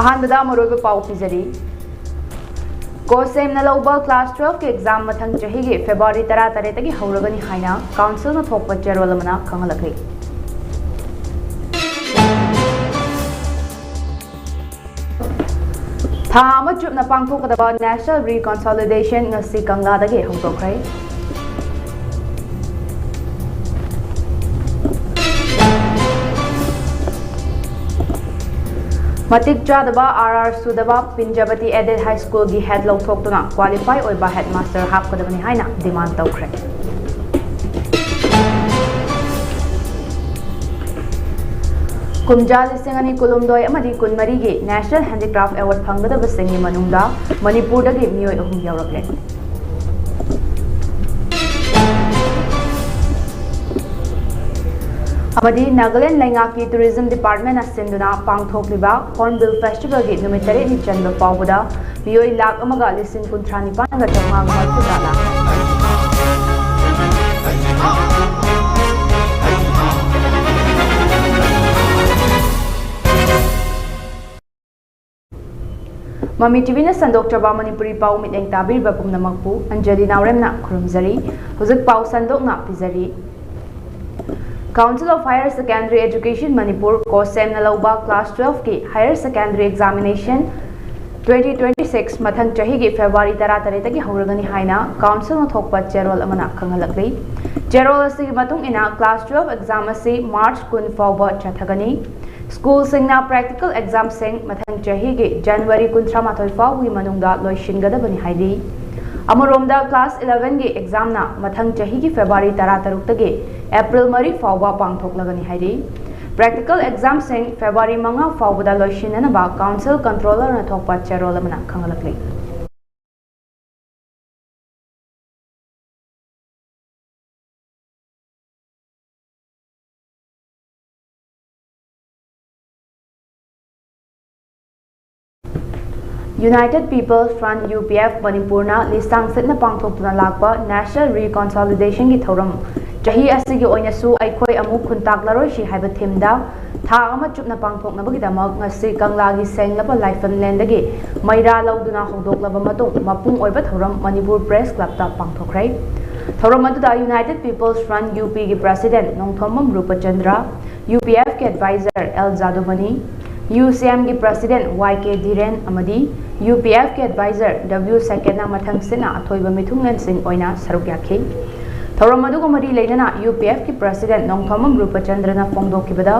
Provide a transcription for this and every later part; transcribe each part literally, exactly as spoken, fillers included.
ꯑꯍꯥꯟꯕꯗ ꯃꯔꯨꯑꯣꯏꯕ ꯄꯥꯎ ꯄꯤꯖꯔꯤ꯫ ꯀꯣꯁꯦꯝꯅ ꯂꯧꯕ class twelve ꯀꯤ exam ꯃꯊꯪ ꯆꯍꯤꯒꯤ February ꯇꯔꯥꯇꯔꯦꯠꯇꯒꯤ ꯍꯧꯔꯒꯅꯤ ꯍꯥꯏꯅ council ꯅ ꯊꯣꯛꯄ ꯆꯦꯔꯣꯜ ꯑꯃꯅ ꯈꯪꯍꯜꯂꯛꯂꯤ꯫ ꯊꯥ ꯑꯃ ꯆꯨꯞꯅ ꯄꯥꯡꯊꯣꯛꯀꯗꯕ National Reconciliation ꯉꯁꯤ ꯀꯪꯂꯥꯗꯒꯤ ꯍꯧꯗꯣꯛꯈ꯭ꯔꯦ꯫ ꯃꯇꯤꯛ ꯆꯥꯗꯕ, R R ꯁꯨꯗꯕ ꯄꯤꯟꯖꯕꯇꯤ Aided High School ꯒꯤ head ꯂꯧꯊꯣꯛꯇꯨꯅ qualify ꯑꯣꯏꯕ headmaster ꯍꯥꯞꯀꯗꯕꯅꯤ ꯍꯥꯏꯅ demand ꯇꯧꯈ꯭ꯔꯦ꯫ ꯀꯨꯝꯖꯥ ꯂꯤꯁꯤꯡ ꯑꯅꯤ ꯀꯨꯟꯍꯨꯝꯗꯣꯏ ꯑꯃꯗꯤ ꯀꯨꯟꯃꯔꯤꯒꯤ National Handicraft Award ꯐꯪꯒꯗꯕꯁꯤꯡꯒꯤ ꯃꯅꯨꯡꯗ ꯃꯅꯤꯄꯨꯔꯗꯒꯤ ꯃꯤꯑꯣꯏ ꯑꯍꯨꯝ ꯌꯥꯎꯔꯛꯂꯦ꯫ ꯑꯃꯗꯤ ꯅꯥꯒꯥꯂꯦꯟ ꯂꯩꯉꯥꯛꯀꯤ Tourism Department ꯅ ꯁꯤꯟꯗꯨꯅ ꯄꯥꯡꯊꯣꯛꯂꯤꯕ Hornbill Festival ꯒꯤ ꯅꯨꯃꯤꯠ ꯇꯔꯦꯠꯅꯤ ꯆꯟꯕ ꯐꯥꯎꯕꯗ ꯃꯤꯑꯣꯏ ꯂꯥꯈ ꯑꯃꯒ ꯂꯤꯁꯤꯡ ꯀꯨꯟꯊ꯭ꯔꯥ ꯅꯤꯄꯥꯟꯒ ꯆꯥꯝꯃꯉꯥ ꯃꯔꯤꯐꯨꯇꯔꯥ ꯂꯥꯛꯈ꯭ꯔꯦ꯫ ꯃꯃꯤ ꯇꯤꯚꯤꯅ ꯁꯟꯗꯣꯛꯆꯕ ꯃꯅꯤꯄꯨꯔꯤ ꯄꯥꯎ ꯃꯤꯠꯌꯦꯡ ꯇꯥꯕꯤꯔꯤꯕ ꯄꯨꯝꯅꯃꯛꯄꯨ ꯑꯟꯖꯂꯤ ꯅꯥꯎꯔꯦꯝꯅ ꯈꯨꯔꯨꯝꯖꯔꯤ꯫ ꯍꯧꯖꯤꯛ ꯄꯥꯎ ꯁꯟꯗꯣꯛꯅ ꯄꯤꯖꯔꯤ꯫ Council of Higher Secondary Education Manipur, ꯀꯣꯁꯦꯝꯅ ꯂꯧꯕ class twelve ꯀꯤ higher secondary examination twenty twenty-six ꯃꯊꯪ ꯆꯍꯤꯒꯤ February ꯇꯔꯥꯇꯔꯦꯠꯇꯒꯤ ꯍꯧꯔꯒꯅꯤ ꯍꯥꯏꯅ council ꯅ ꯊꯣꯛꯄ ꯆꯦꯔꯣꯜ ꯑꯃꯅ ꯈꯪꯍꯜꯂꯛꯂꯤ꯫ ꯆꯦꯔꯣꯜ ꯑꯁꯤꯒꯤ ꯃꯇꯨꯡ ꯏꯟꯅ, class twelve exam ꯑꯁꯤ March ꯀꯨꯟ ꯐꯥꯎꯕ ꯆꯠꯊꯒꯅꯤ꯫ ꯁ꯭ꯀꯨꯜꯁꯤꯡꯅ practical exam ꯁꯤꯡ ꯃꯊꯪ ꯆꯍꯤꯒꯤ January ꯀꯨꯟꯊ꯭ꯔꯥ ꯃꯥꯊꯣꯏ ꯐꯥꯎꯕꯒꯤ ꯃꯅꯨꯡꯗ ꯂꯣꯏꯁꯤꯟꯒꯗꯕꯅꯤ ꯍꯥꯏꯔꯤ꯫ ꯑꯃꯔꯣꯝꯗ, class eleven ꯒꯤ exam ꯅ ꯃꯊꯪ ꯆꯍꯤꯒꯤ February ꯇꯔꯥꯇꯔꯨꯛꯇꯒꯤ April ꯃꯔꯤ ꯐꯥꯎꯕ ꯄꯥꯡꯊꯣꯛꯂꯒꯅꯤ ꯍꯥꯏꯔꯤ꯫ Practical exam ꯁꯤꯡ February ꯃꯉꯥ ꯐꯥꯎꯕꯗ ꯂꯣꯏꯁꯤꯟꯅꯅꯕ council controller ꯅ ꯊꯣꯛꯄ ꯆꯦꯔꯣꯜ ꯑꯃꯅ ꯈꯪꯍꯜꯂꯛꯂꯤ꯫ United People's Front, U P F, ꯃꯅꯤꯄꯨꯔꯅ ꯂꯤꯁꯥꯡ ꯁꯤꯠꯅ ꯄꯥꯡꯊꯣꯛꯇꯨꯅ ꯂꯥꯛꯄ National Reconciliation ꯒꯤ ꯊꯧꯔꯝ ꯆꯍꯤ ꯑꯁꯤꯒꯤ ꯑꯣꯏꯅꯁꯨ ꯑꯩꯈꯣꯏ ꯑꯃꯨꯛ ꯈꯨꯟꯇꯥꯛꯂꯔꯣꯏꯁꯤ ꯍꯥꯏꯕ ꯊꯤꯝꯗ ꯊꯥ ꯑꯃ ꯆꯨꯞꯅ ꯄꯥꯡꯊꯣꯛꯅꯕꯒꯤꯗꯃꯛ ꯉꯁꯤ ꯀꯪꯂꯥꯒꯤ ꯁꯦꯡꯂꯕ ꯂꯥꯏꯐꯝꯂꯦꯟꯗꯒꯤ ꯃꯩꯔꯥ ꯂꯧꯗꯨꯅ ꯍꯧꯗꯣꯛꯂꯕ ꯃꯇꯨꯡ ꯃꯄꯨꯡ ꯑꯣꯏꯕ ꯊꯧꯔꯝ ꯃꯅꯤꯄꯨꯔ ꯄ꯭ꯔꯦꯁ ꯀ꯭ꯂꯕꯇ ꯄꯥꯡꯊꯣꯛꯈ꯭ꯔꯦ꯫ ꯊꯧꯔꯝ ꯑꯗꯨꯗ ꯌꯨꯅꯥꯏꯇꯦꯗ ꯄꯤꯄꯜꯁ ꯐ꯭ꯔꯟꯠ, ꯌꯨ ꯄꯤꯒꯤ ꯄ꯭ꯔꯦꯁꯤꯗꯦꯟꯠ ꯅꯣꯡꯊꯣꯝꯕꯝ ꯔꯨꯄꯆꯟꯗ꯭ꯔ, ꯌꯨ ꯄꯤ ꯑꯦꯐꯀꯤ ꯑꯦꯗꯚꯥꯏꯖꯔ ꯑꯦꯜ ꯖꯥꯗꯨꯃꯅꯤ, ꯌꯨ ꯁꯤ ꯑꯦꯝꯒꯤ ꯄ꯭ꯔꯦꯁꯤꯗꯦꯟꯠ ꯋꯥꯏ ꯀꯦ ꯙꯤꯔꯦꯟ ꯑꯃꯗꯤ ꯌꯨ ꯄꯤ ꯑꯦꯐꯀꯤ ꯑꯦꯗꯚꯥꯏꯖꯔ ꯗꯕ꯭ꯂꯤꯎ ꯁꯦꯀꯦꯟꯅ ꯃꯊꯪ ꯁꯤꯠꯅ ꯑꯊꯣꯏꯕ ꯃꯤꯊꯨꯡꯂꯦꯟꯁꯤꯡ ꯑꯣꯏꯅ ꯁꯔꯨꯛ ꯌꯥꯈꯤ꯫ ꯊꯧꯔꯝ ꯑꯗꯨꯒ ꯃꯔꯤ ꯂꯩꯅꯅ ꯌꯨ ꯄꯤ ꯑꯦꯐꯀꯤ ꯄ꯭ꯔꯦꯁꯤꯗꯦꯟꯠ ꯅꯣꯡꯊꯣꯝꯕꯝ ꯔꯨꯄꯆꯟꯗ꯭ꯔꯅ ꯐꯣꯡꯗꯣꯛꯈꯤꯕꯗ,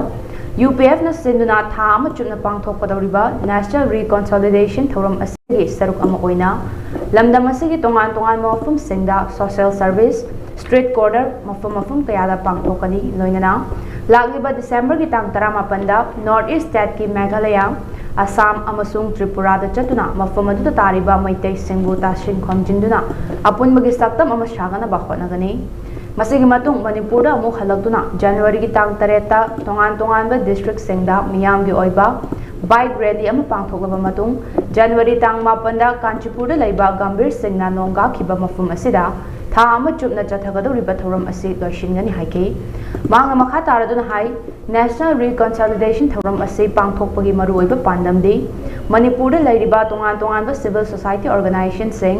ꯌꯨ ꯄꯤ ꯑꯦꯐꯅ ꯁꯤꯟꯗꯨꯅ ꯊꯥ ꯑꯃ ꯆꯨꯞꯅ ꯄꯥꯡꯊꯣꯛꯀꯗꯧꯔꯤꯕ ꯅꯦꯁꯅꯦꯜ ꯔꯤꯀꯟꯁꯣꯂꯤꯗꯦꯁꯟ ꯊꯧꯔꯝ ꯑꯁꯤꯒꯤ ꯁꯔꯨꯛ ꯑꯃ ꯑꯣꯏꯅ ꯂꯝꯗꯝ ꯑꯁꯤꯒꯤ ꯇꯣꯉꯥꯟ ꯇꯣꯉꯥꯟꯕ ꯃꯐꯝꯁꯤꯡꯗ ꯁꯣꯁꯤꯌꯦꯜ ꯁꯔꯚꯤꯁ, ꯁ꯭ꯇ꯭ꯔꯤꯠ ꯀꯣꯔꯅꯔ, ꯃꯐꯝ ꯃꯐꯝ ꯀꯌꯥꯗ ꯄꯥꯡꯊꯣꯛꯀꯅꯤ꯫ ꯂꯣꯏꯅꯅ ꯂꯥꯛꯂꯤꯕ ꯗꯤꯁꯦꯝꯕꯔꯒꯤ ꯇꯥꯡ ꯇꯔꯥꯃꯥꯄꯟꯗ ꯅꯣꯔꯠ ꯏꯁ ꯁ꯭ꯇꯦꯠꯀꯤ ꯃꯦꯘꯥꯂꯌꯥ, ꯑꯁꯥꯝ ꯑꯃꯁꯨꯡ ꯇ꯭ꯔꯤꯄꯨꯔꯥꯗ ꯆꯠꯇꯨꯅ ꯃꯐꯝ ꯑꯗꯨꯗ ꯇꯥꯔꯤꯕ ꯃꯩꯇꯩꯁꯤꯡꯕꯨ ꯇꯥꯁꯤꯟ ꯈꯣꯝꯖꯤꯟꯗꯨꯅ ꯑꯄꯨꯟꯕꯒꯤ ꯁꯛꯇꯝ ꯑꯃ ꯁꯥꯒꯠꯅꯕ ꯍꯣꯠꯅꯒꯅꯤ꯫ ꯃꯁꯤꯒꯤ ꯃꯇꯨꯡ ꯃꯅꯤꯄꯨꯔꯗ ꯑꯃꯨꯛ ꯍꯜꯂꯛꯇꯨꯅ ꯖꯅꯋꯥꯔꯤꯒꯤ ꯇꯥꯡ ꯇꯔꯦꯠꯇ ꯇꯣꯉꯥꯟ ꯇꯣꯉꯥꯟꯕ ꯗꯤꯁꯇ꯭ꯔꯤꯛꯁꯤꯡꯗ ꯃꯤꯌꯥꯝꯒꯤ ꯑꯣꯏꯕ ꯕꯥꯏꯛ ꯔꯦꯂꯤ ꯑꯃ ꯄꯥꯡꯊꯣꯛꯂꯕ ꯃꯇꯨꯡ, ꯖꯅꯋꯥꯔꯤ ꯇꯥꯡ ꯃꯥꯄꯟꯗ ꯀꯥꯟꯆꯤꯄꯨꯔꯗ ꯂꯩꯕ ꯒꯝꯚꯤꯔ ꯁꯤꯡꯅ ꯅꯣꯡ ꯀꯥꯈꯤꯕ ꯃꯐꯝ ꯑꯁꯤꯗ ꯊꯥ ꯑꯃ ꯆꯨꯞꯅ ꯆꯠꯊꯒꯗꯧꯔꯤꯕ ꯊꯧꯔꯝ ꯑꯁꯤ ꯂꯣꯏꯁꯤꯟꯒꯅꯤ ꯍꯥꯏꯈꯤ꯫ ꯃꯍꯥꯛꯅ ꯃꯈꯥ ꯇꯥꯔꯗꯨꯅ ꯍꯥꯏ, ꯅꯦꯁꯅꯦꯜ ꯔꯤꯀꯟꯁꯣꯂꯤꯗꯦꯁꯟ ꯊꯧꯔꯝ ꯑꯁꯤ ꯄꯥꯡꯊꯣꯛꯄꯒꯤ ꯃꯔꯨꯑꯣꯏꯕ ꯄꯥꯟꯗꯝꯗꯤ ꯃꯅꯤꯄꯨꯔꯗ ꯂꯩꯔꯤꯕ ꯇꯣꯉꯥꯟ ꯇꯣꯉꯥꯟꯕ ꯁꯤꯚꯤꯜ ꯁꯣꯁꯥꯏꯇꯤ ꯑꯣꯔꯒꯅꯥꯏꯖꯦꯁꯟꯁꯤꯡ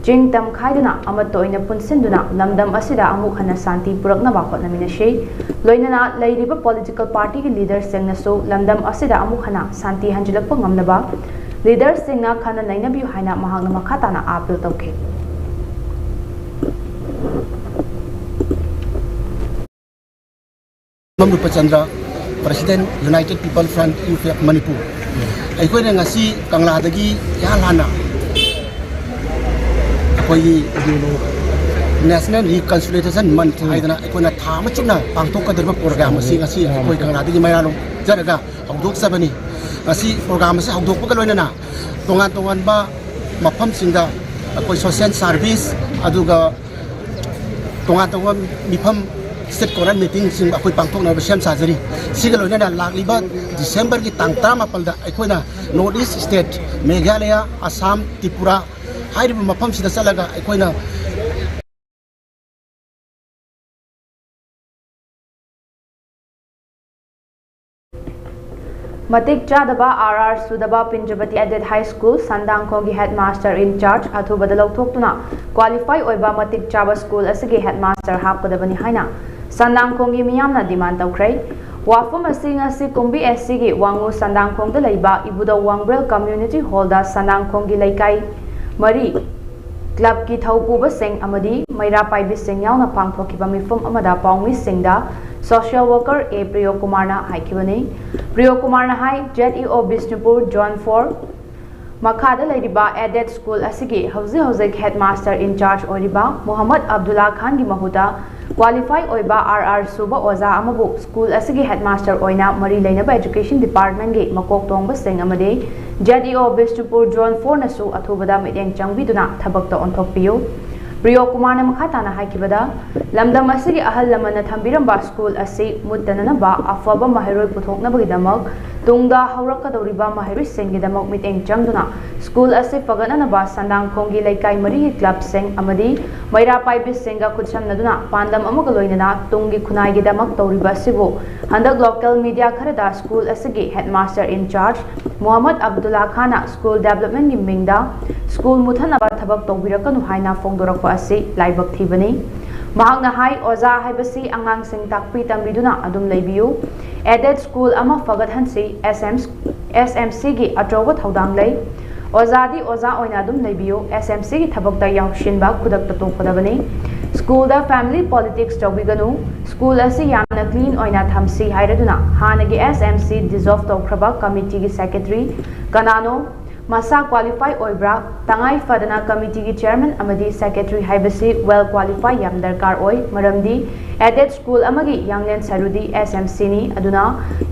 ꯆꯤꯡ ꯇꯝ ꯈꯥꯏꯗꯨꯅ ꯑꯃꯠꯇ ꯑꯣꯏꯅ ꯄꯨꯟꯁꯤꯟꯗꯨꯅ ꯂꯝꯗꯝ ꯑꯁꯤꯗ ꯑꯃꯨꯛ ꯍꯟꯅ ꯁꯥꯟꯇꯤ ꯄꯨꯔꯛꯅꯕ ꯍꯣꯠꯅꯃꯤꯟꯅꯁꯤ꯫ ꯂꯣꯏꯅꯅ ꯂꯩꯔꯤꯕ ꯄꯣꯂꯤꯇꯤꯀꯦꯜ ꯄꯥꯔꯇꯤꯒꯤ ꯂꯤꯗꯔꯁꯤꯡꯅꯁꯨ ꯂꯝꯗꯝ ꯑꯁꯤꯗ ꯑꯃꯨꯛ ꯍꯟꯅ ꯁꯥꯟꯇꯤ ꯍꯟꯖꯤꯜꯂꯛꯄ ꯉꯝꯅꯕ ꯂꯤꯗꯔꯁꯤꯡꯅ ꯈꯟꯅ ꯅꯩꯅꯕꯤꯌꯨ ꯍꯥꯏꯅ ꯃꯍꯥꯛꯅ ꯃꯈꯥ ꯇꯥꯅ ꯑꯥꯄꯤꯜ ꯇꯧꯈꯤ꯫ Rupchandra, president, united people front, U P F Manipur. ꯑꯩꯈꯣꯏꯅ ꯉꯁꯤ ꯀꯪꯂꯥꯗꯒꯤ ꯏꯍꯥꯟ ꯍꯥꯟꯅ ꯑꯩꯈꯣꯏꯒꯤ ꯅꯦꯁꯅꯦꯜ ꯔꯤꯀꯟꯁꯤꯂꯤꯌꯦꯁꯟ ꯃꯟꯊ ꯍꯥꯏꯗꯅ ꯑꯩꯈꯣꯏꯅ ꯊꯥ ꯑꯃ ꯆꯨꯞꯅ ꯄꯥꯡꯊꯣꯛꯀꯗꯧꯔꯤꯕ ꯄ꯭ꯔꯣꯒ꯭ꯔꯥꯝ ꯑꯁꯤ ꯉꯁꯤ ꯑꯩꯈꯣꯏ ꯀꯪꯂꯥꯗꯒꯤ ꯃꯩꯔꯥ ꯂꯧꯖꯔꯒ ꯍꯧꯗꯣꯛꯆꯕꯅꯤ꯫ ꯉꯁꯤ ꯄ꯭ꯔꯣꯒ꯭ꯔꯥꯝ ꯑꯁꯤ ꯍꯧꯗꯣꯛꯄꯒ ꯂꯣꯏꯅꯅ ꯇꯣꯉꯥꯟ ꯇꯣꯉꯥꯟꯕ ꯃꯐꯝꯁꯤꯡꯗ ꯑꯩꯈꯣꯏ ꯁꯣꯁꯤꯌꯦꯜ ꯁꯥꯔꯚꯤꯁ, ꯑꯗꯨꯒ ꯇꯣꯉꯥꯟ ꯇꯣꯉꯥꯟꯕ ꯃꯤꯐꯝ, ꯁ꯭ꯇꯦꯠ ꯀꯣꯔꯅꯔ ꯃꯤꯇꯤꯡꯁꯤꯡ ꯑꯩꯈꯣꯏ ꯄꯥꯡꯊꯣꯛꯅꯕ ꯁꯦꯝ ꯁꯥꯖꯔꯤ꯫ ꯁꯤꯒ ꯂꯣꯏꯅꯅ ꯂꯥꯛꯂꯤꯕ ꯗꯤꯁꯦꯝꯕꯔꯒꯤ ꯇꯥꯡ ꯇꯔꯥꯃꯥꯄꯜꯗ ꯑꯩꯈꯣꯏꯅ north east state, Meghalaya, Assam, Tripura ꯍꯥꯏꯔꯤꯕ ꯃꯐꯝꯁꯤꯗ ꯆꯠꯂꯒ ꯑꯩꯈꯣꯏꯅ ꯃꯇꯤꯛ ꯆꯥꯗꯕ ꯑꯥꯔ ꯑꯥꯔ ꯁꯨꯗꯕ ꯄꯤꯟꯖꯕꯇꯤ ꯑꯦꯗꯦꯠ ꯍꯥꯏ ꯁ꯭ꯀꯨꯜ ꯁꯟꯗꯥꯡꯈꯣꯡꯒꯤ ꯍꯦꯗꯃꯥꯁꯇꯔ ꯏꯟꯆꯥꯔꯖ ꯑꯊꯨꯕꯗ ꯂꯧꯊꯣꯛꯇꯨꯅ ꯀ꯭ꯋꯥꯂꯤꯐꯥꯏ ꯑꯣꯏꯕ ꯃꯇꯤꯛ ꯆꯥꯕ ꯁ꯭ꯀꯨꯜ ꯑꯁꯤꯒꯤ ꯍꯦꯗꯃꯥꯁꯇꯔ ꯍꯥꯞꯀꯗꯕꯅꯤ ꯍꯥꯏꯅ ꯁꯟꯗꯥꯡꯈꯣꯡꯒꯤ ꯃꯤꯌꯥꯝꯅ ꯗꯤꯃꯥꯟ ꯇꯧꯈ꯭ꯔꯦ꯫ ꯋꯥꯐꯝ ꯑꯁꯤ ꯉꯁꯤ ꯀꯨꯝꯕꯤ ꯑꯦꯁ ꯁꯤꯒꯤ ꯋꯥꯉꯨ ꯁꯟꯗꯥꯡꯈꯣꯡꯗ ꯂꯩꯕ ꯏꯕꯨꯙꯧ ꯋꯥꯡꯕ꯭ꯔꯦꯜ ꯀꯝꯃ꯭ꯌꯨꯅꯤꯇꯤ ꯍꯣꯜꯗ ꯁꯟꯗꯥꯡꯈꯣꯡꯒꯤ ꯂꯩꯀꯥꯏ ꯃꯔꯤ ꯀ꯭ꯂꯕꯀꯤ ꯊꯧꯄꯨꯕꯁꯤꯡ ꯑꯃꯗꯤ ꯃꯩꯔꯥ ꯄꯥꯏꯕꯤꯁꯤꯡ ꯌꯥꯎꯅ ꯄꯥꯡꯊꯣꯛꯈꯤꯕ ꯃꯤꯐꯝ ꯑꯃꯗ ꯄꯥꯎꯃꯤꯁꯤꯡꯗ ꯁꯣꯁꯤꯌꯦꯜ ꯋꯥꯔꯀꯔ ꯑꯦ ꯄ꯭ꯔꯤꯌꯣꯀꯨꯃꯥꯔꯅ ꯍꯥꯏꯈꯤꯕꯅꯤ꯫ ꯄ꯭ꯔꯤꯌꯣꯀꯨꯃꯥꯔꯅ ꯍꯥꯏ, ꯖꯦꯠ ꯏ ꯑꯣ ꯕꯤꯁꯅꯨꯄꯨꯔ ꯖꯣꯟ ꯐꯣꯔ ꯃꯈꯥꯗ ꯂꯩꯔꯤꯕ ꯑꯦꯗꯦꯠ ꯁ꯭ꯀꯨꯜ ꯑꯁꯤꯒꯤ ꯍꯧꯖꯤꯛ ꯍꯧꯖꯤꯛ ꯍꯦꯗꯃꯥꯁꯇꯔ ꯏꯟꯆꯥꯔꯖ ꯑꯣꯏꯔꯤꯕ ꯃꯨꯍꯝꯃꯗ ꯑꯕꯗꯨꯜꯂꯥ ꯈꯥꯟꯒꯤ ꯃꯍꯨꯠꯇ ꯀ꯭ꯋꯥꯂꯤꯐꯥꯏ ꯑꯣꯏꯕ ꯑꯥꯔ ꯑꯥꯔ ꯁꯨꯕ ꯑꯣꯖꯥ ꯑꯃꯕꯨ ꯁ꯭ꯀꯨꯜ ꯑꯁꯤꯒꯤ ꯍꯦꯗꯃꯥꯁꯇꯔ ꯑꯣꯏꯅ ꯃꯔꯤ ꯂꯩꯅꯕ ꯑꯦꯖꯨꯀꯦꯁꯟ ꯗꯤꯄꯥꯔꯠꯃꯦꯟꯒꯤ ꯃꯀꯣꯛ ꯊꯣꯡꯕꯁꯤꯡ ꯑꯃꯗꯤ ꯖꯦꯠ ꯏ ꯑꯣ ꯕꯤꯁꯅꯨꯄꯨꯔ ꯖꯣꯟ ꯐꯣꯔꯅꯁꯨ ꯑꯊꯨꯕꯗ ꯃꯤꯠꯌꯦꯡ ꯆꯪꯕꯤꯗꯨꯅ ꯊꯕꯛꯇ ꯑꯣꯟꯊꯣꯛꯄꯤꯌꯨ꯫ ꯄ꯭ꯔꯤꯌꯣ ꯀꯨꯃꯥꯔꯅ ꯃꯈꯥ ꯇꯥꯅ ꯍꯥꯏꯈꯤꯕꯗ, ꯂꯝꯗꯝ ꯑꯁꯤꯒꯤ ꯑꯍꯜ ꯂꯃꯟꯅ ꯊꯝꯕꯤꯔꯝꯕ ꯁ꯭ꯀꯨꯜ ꯑꯁꯤ ꯃꯨꯠꯇꯅꯅꯕ ꯑꯐꯕ ꯃꯍꯩꯔꯣꯏ ꯄꯨꯊꯣꯛꯅꯕꯒꯤꯗꯃꯛ ꯇꯨꯡꯗ ꯍꯧꯔꯛꯀꯗꯧꯔꯤꯕ ꯃꯍꯩꯔꯣꯏꯁꯤꯡꯒꯤꯗꯃꯛ ꯃꯤꯠꯌꯦꯡ ꯆꯪꯗꯨꯅ ꯁ꯭ꯀꯨꯜ ꯑꯁꯤ ꯐꯒꯠꯅꯅꯕ ꯁꯟꯗꯥꯡꯈꯣꯡꯒꯤ ꯂꯩꯀꯥꯏ ꯃꯔꯤꯒꯤ ꯀ꯭ꯂꯕꯁꯤꯡ ꯑꯃꯗꯤ ꯃꯩꯔꯥ ꯄꯥꯏꯕꯤꯁꯤꯡꯒ ꯈꯨꯠꯁꯝꯅꯗꯨꯅ ꯄꯥꯟꯗꯝ ꯑꯃꯒ ꯂꯣꯏꯅꯅ ꯇꯨꯡꯒꯤ ꯈꯨꯟꯅꯥꯏꯒꯤꯗꯃꯛ ꯇꯧꯔꯤꯕ ꯑꯁꯤꯕꯨ ꯍꯟꯗꯛ ꯂꯣꯀꯦꯜ ꯃꯤꯗꯤꯌꯥ ꯈꯔꯗ ꯁ꯭ꯀꯨꯜ ꯑꯁꯤꯒꯤ ꯍꯦꯗꯃꯥꯁꯇꯔ ꯏꯟꯆꯥꯔꯖ ꯃꯨꯍꯝꯃꯗ ꯑꯕꯗꯨꯜꯂꯥ ꯈꯥꯟꯅ ꯁ꯭ꯀꯨꯜ ꯗꯦꯕꯂꯞꯃꯦꯟꯒꯤ ꯃꯤꯡꯗ ꯁ꯭ꯀꯨꯜ ꯃꯨꯠꯊꯠꯅꯕ ꯊꯕꯛ ꯇꯧꯕꯤꯔꯛꯀꯅꯨ ꯍꯥꯏꯅ ꯐꯣꯡꯗꯣꯔꯛꯄ ꯑꯁꯤ ꯂꯥꯏꯕꯛ ꯊꯤꯕꯅꯤ꯫ ꯃꯍꯥꯛꯅ ꯍꯥꯏ, ꯑꯣꯖꯥ ꯍꯥꯏꯕꯁꯤ ꯑꯉꯥꯡꯁꯤꯡ ꯇꯥꯛꯄꯤ ꯇꯝꯕꯤꯗꯨꯅ ꯑꯗꯨꯝ ꯂꯩꯕꯤꯌꯨ꯫ ꯑꯦꯗꯦꯠ ꯁ꯭ꯀꯨꯜ ꯑꯃ ꯐꯒꯠꯍꯟꯁꯤ, ꯑꯦꯁ ꯑꯦꯝ, ꯑꯦꯁ ꯑꯦꯝ ꯁꯤꯒꯤ ꯑꯆꯧꯕ ꯊꯧꯗꯥꯡ ꯂꯩ꯫ ꯑꯣꯖꯥꯗꯤ ꯑꯣꯖꯥ ꯑꯣꯏꯅ ꯑꯗꯨꯝ ꯂꯩꯕꯤꯌꯨ, ꯑꯦꯁ ꯑꯦꯝ ꯁꯤꯒꯤ ꯊꯕꯛꯇ ꯌꯥꯎꯁꯤꯟꯕ ꯈꯨꯗꯛꯇ ꯇꯣꯛꯀꯗꯕꯅꯤ꯫ ꯁ꯭ꯀꯨꯜꯗ ꯐꯦꯃꯤꯂꯤ ꯄꯣꯂꯤꯇꯤꯛꯁ ꯇꯧꯕꯤꯒꯅꯨ꯫ ꯁ꯭ꯀꯨꯜ ꯑꯁꯤ ꯌꯥꯝꯅ ꯀ꯭ꯂꯤꯟ ꯑꯣꯏꯅ ꯊꯝꯁꯤ ꯍꯥꯏꯔꯗꯨꯅ ꯍꯥꯟꯅꯒꯤ ꯑꯦꯁ ꯑꯦꯝ ꯁꯤ ꯗꯤꯖꯣꯜꯚ ꯇꯧꯈ꯭ꯔꯕ ꯀꯃꯤꯇꯤꯒꯤ ꯁꯦꯀ꯭ꯔꯦꯇꯔꯤ ꯀꯅꯥꯅꯣ? ꯃꯁꯥ ꯀ꯭ꯋꯥꯂꯤꯐꯥꯏ ꯑꯣꯏꯕ꯭ꯔꯥ? ꯇꯉꯥꯏ ꯐꯗꯅ ꯀꯃꯤꯇꯤꯒꯤ ꯆꯦꯌꯔꯃꯦꯟ ꯑꯃꯗꯤ ꯁꯦꯀ꯭ꯔꯦꯇꯔꯤ ꯍꯥꯏꯕꯁꯤ ꯋꯦꯜ ꯀ꯭ꯋꯥꯂꯤꯐꯥꯏ ꯌꯥꯝ ꯗꯔꯀꯥꯔ ꯑꯣꯏ, ꯃꯔꯝꯗꯤ ꯑꯦꯗꯦꯠ ꯁ꯭ꯀꯨꯜ ꯑꯃꯒꯤ ꯌꯥꯡꯂꯦꯟ ꯁꯔꯨꯗꯤ ꯑꯦꯁ ꯑꯦꯝ ꯁꯤꯅꯤ꯫ ꯑꯗꯨꯅ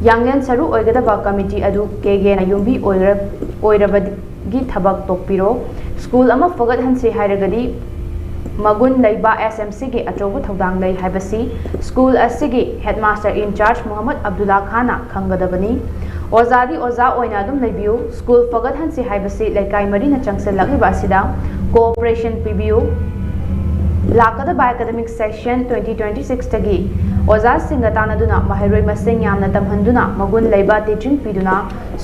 ꯌꯥꯡꯂꯦꯟ ꯁꯔꯨ ꯑꯣꯏꯒꯗꯕ ꯀꯃꯤꯇꯤ ꯑꯗꯨ ꯀꯦꯒꯦꯅ ꯌꯨꯝꯕꯤ ꯑꯣꯏꯔ-, ꯑꯣꯏꯔꯕꯒꯤ ꯊꯕꯛ ꯇꯣꯛꯄꯤꯔꯣ꯫ ꯁ꯭ꯀꯨꯜ ꯑꯃ ꯐꯒꯠꯍꯟꯁꯤ ꯍꯥꯏꯔꯒꯗꯤ ꯃꯒꯨꯟ ꯂꯩꯕ ꯑꯦꯁ ꯑꯦꯝ ꯁꯤꯒꯤ ꯑꯆꯧꯕ ꯊꯧꯗꯥꯡ ꯂꯩ ꯍꯥꯏꯕꯁꯤ ꯁ꯭ꯀꯨꯜ ꯑꯁꯤꯒꯤ ꯍꯦꯗꯃꯥꯁꯇꯔ ꯏꯟꯆꯥꯔꯖ ꯃꯨꯍꯝꯃꯗ ꯑꯕꯗꯨꯜꯂꯥ ꯈꯥꯟꯅ ꯈꯪꯒꯗꯕꯅꯤ꯫ ꯑꯣꯖꯥꯗꯤ ꯑꯣꯖꯥ ꯑꯣꯏꯅ ꯑꯗꯨꯝ ꯂꯩꯕꯤꯌꯨ꯫ ꯁ꯭ꯀꯨꯜ ꯐꯒꯠꯍꯟꯁꯤ ꯍꯥꯏꯕꯁꯤ ꯂꯩꯀꯥꯏ ꯃꯔꯤꯅ ꯆꯪꯁꯤꯜꯂꯛꯂꯤꯕ ꯑꯁꯤꯗ ꯀꯣꯑꯣꯄꯔꯦꯁꯟ ꯄꯤꯕꯤꯌꯨ꯫ ꯂꯥꯛꯀꯗꯕ academic session twenty twenty-six ꯇꯒꯤ ꯑꯣꯖꯥꯁꯤꯡꯒ ꯇꯥꯟꯅꯗꯨꯅ ꯃꯍꯩꯔꯣꯏ ꯃꯁꯤꯡ ꯌꯥꯝꯅ ꯇꯝꯍꯟꯗꯨꯅ ꯃꯒꯨꯟ ꯂꯩꯕ teaching ꯄꯤꯗꯨꯅ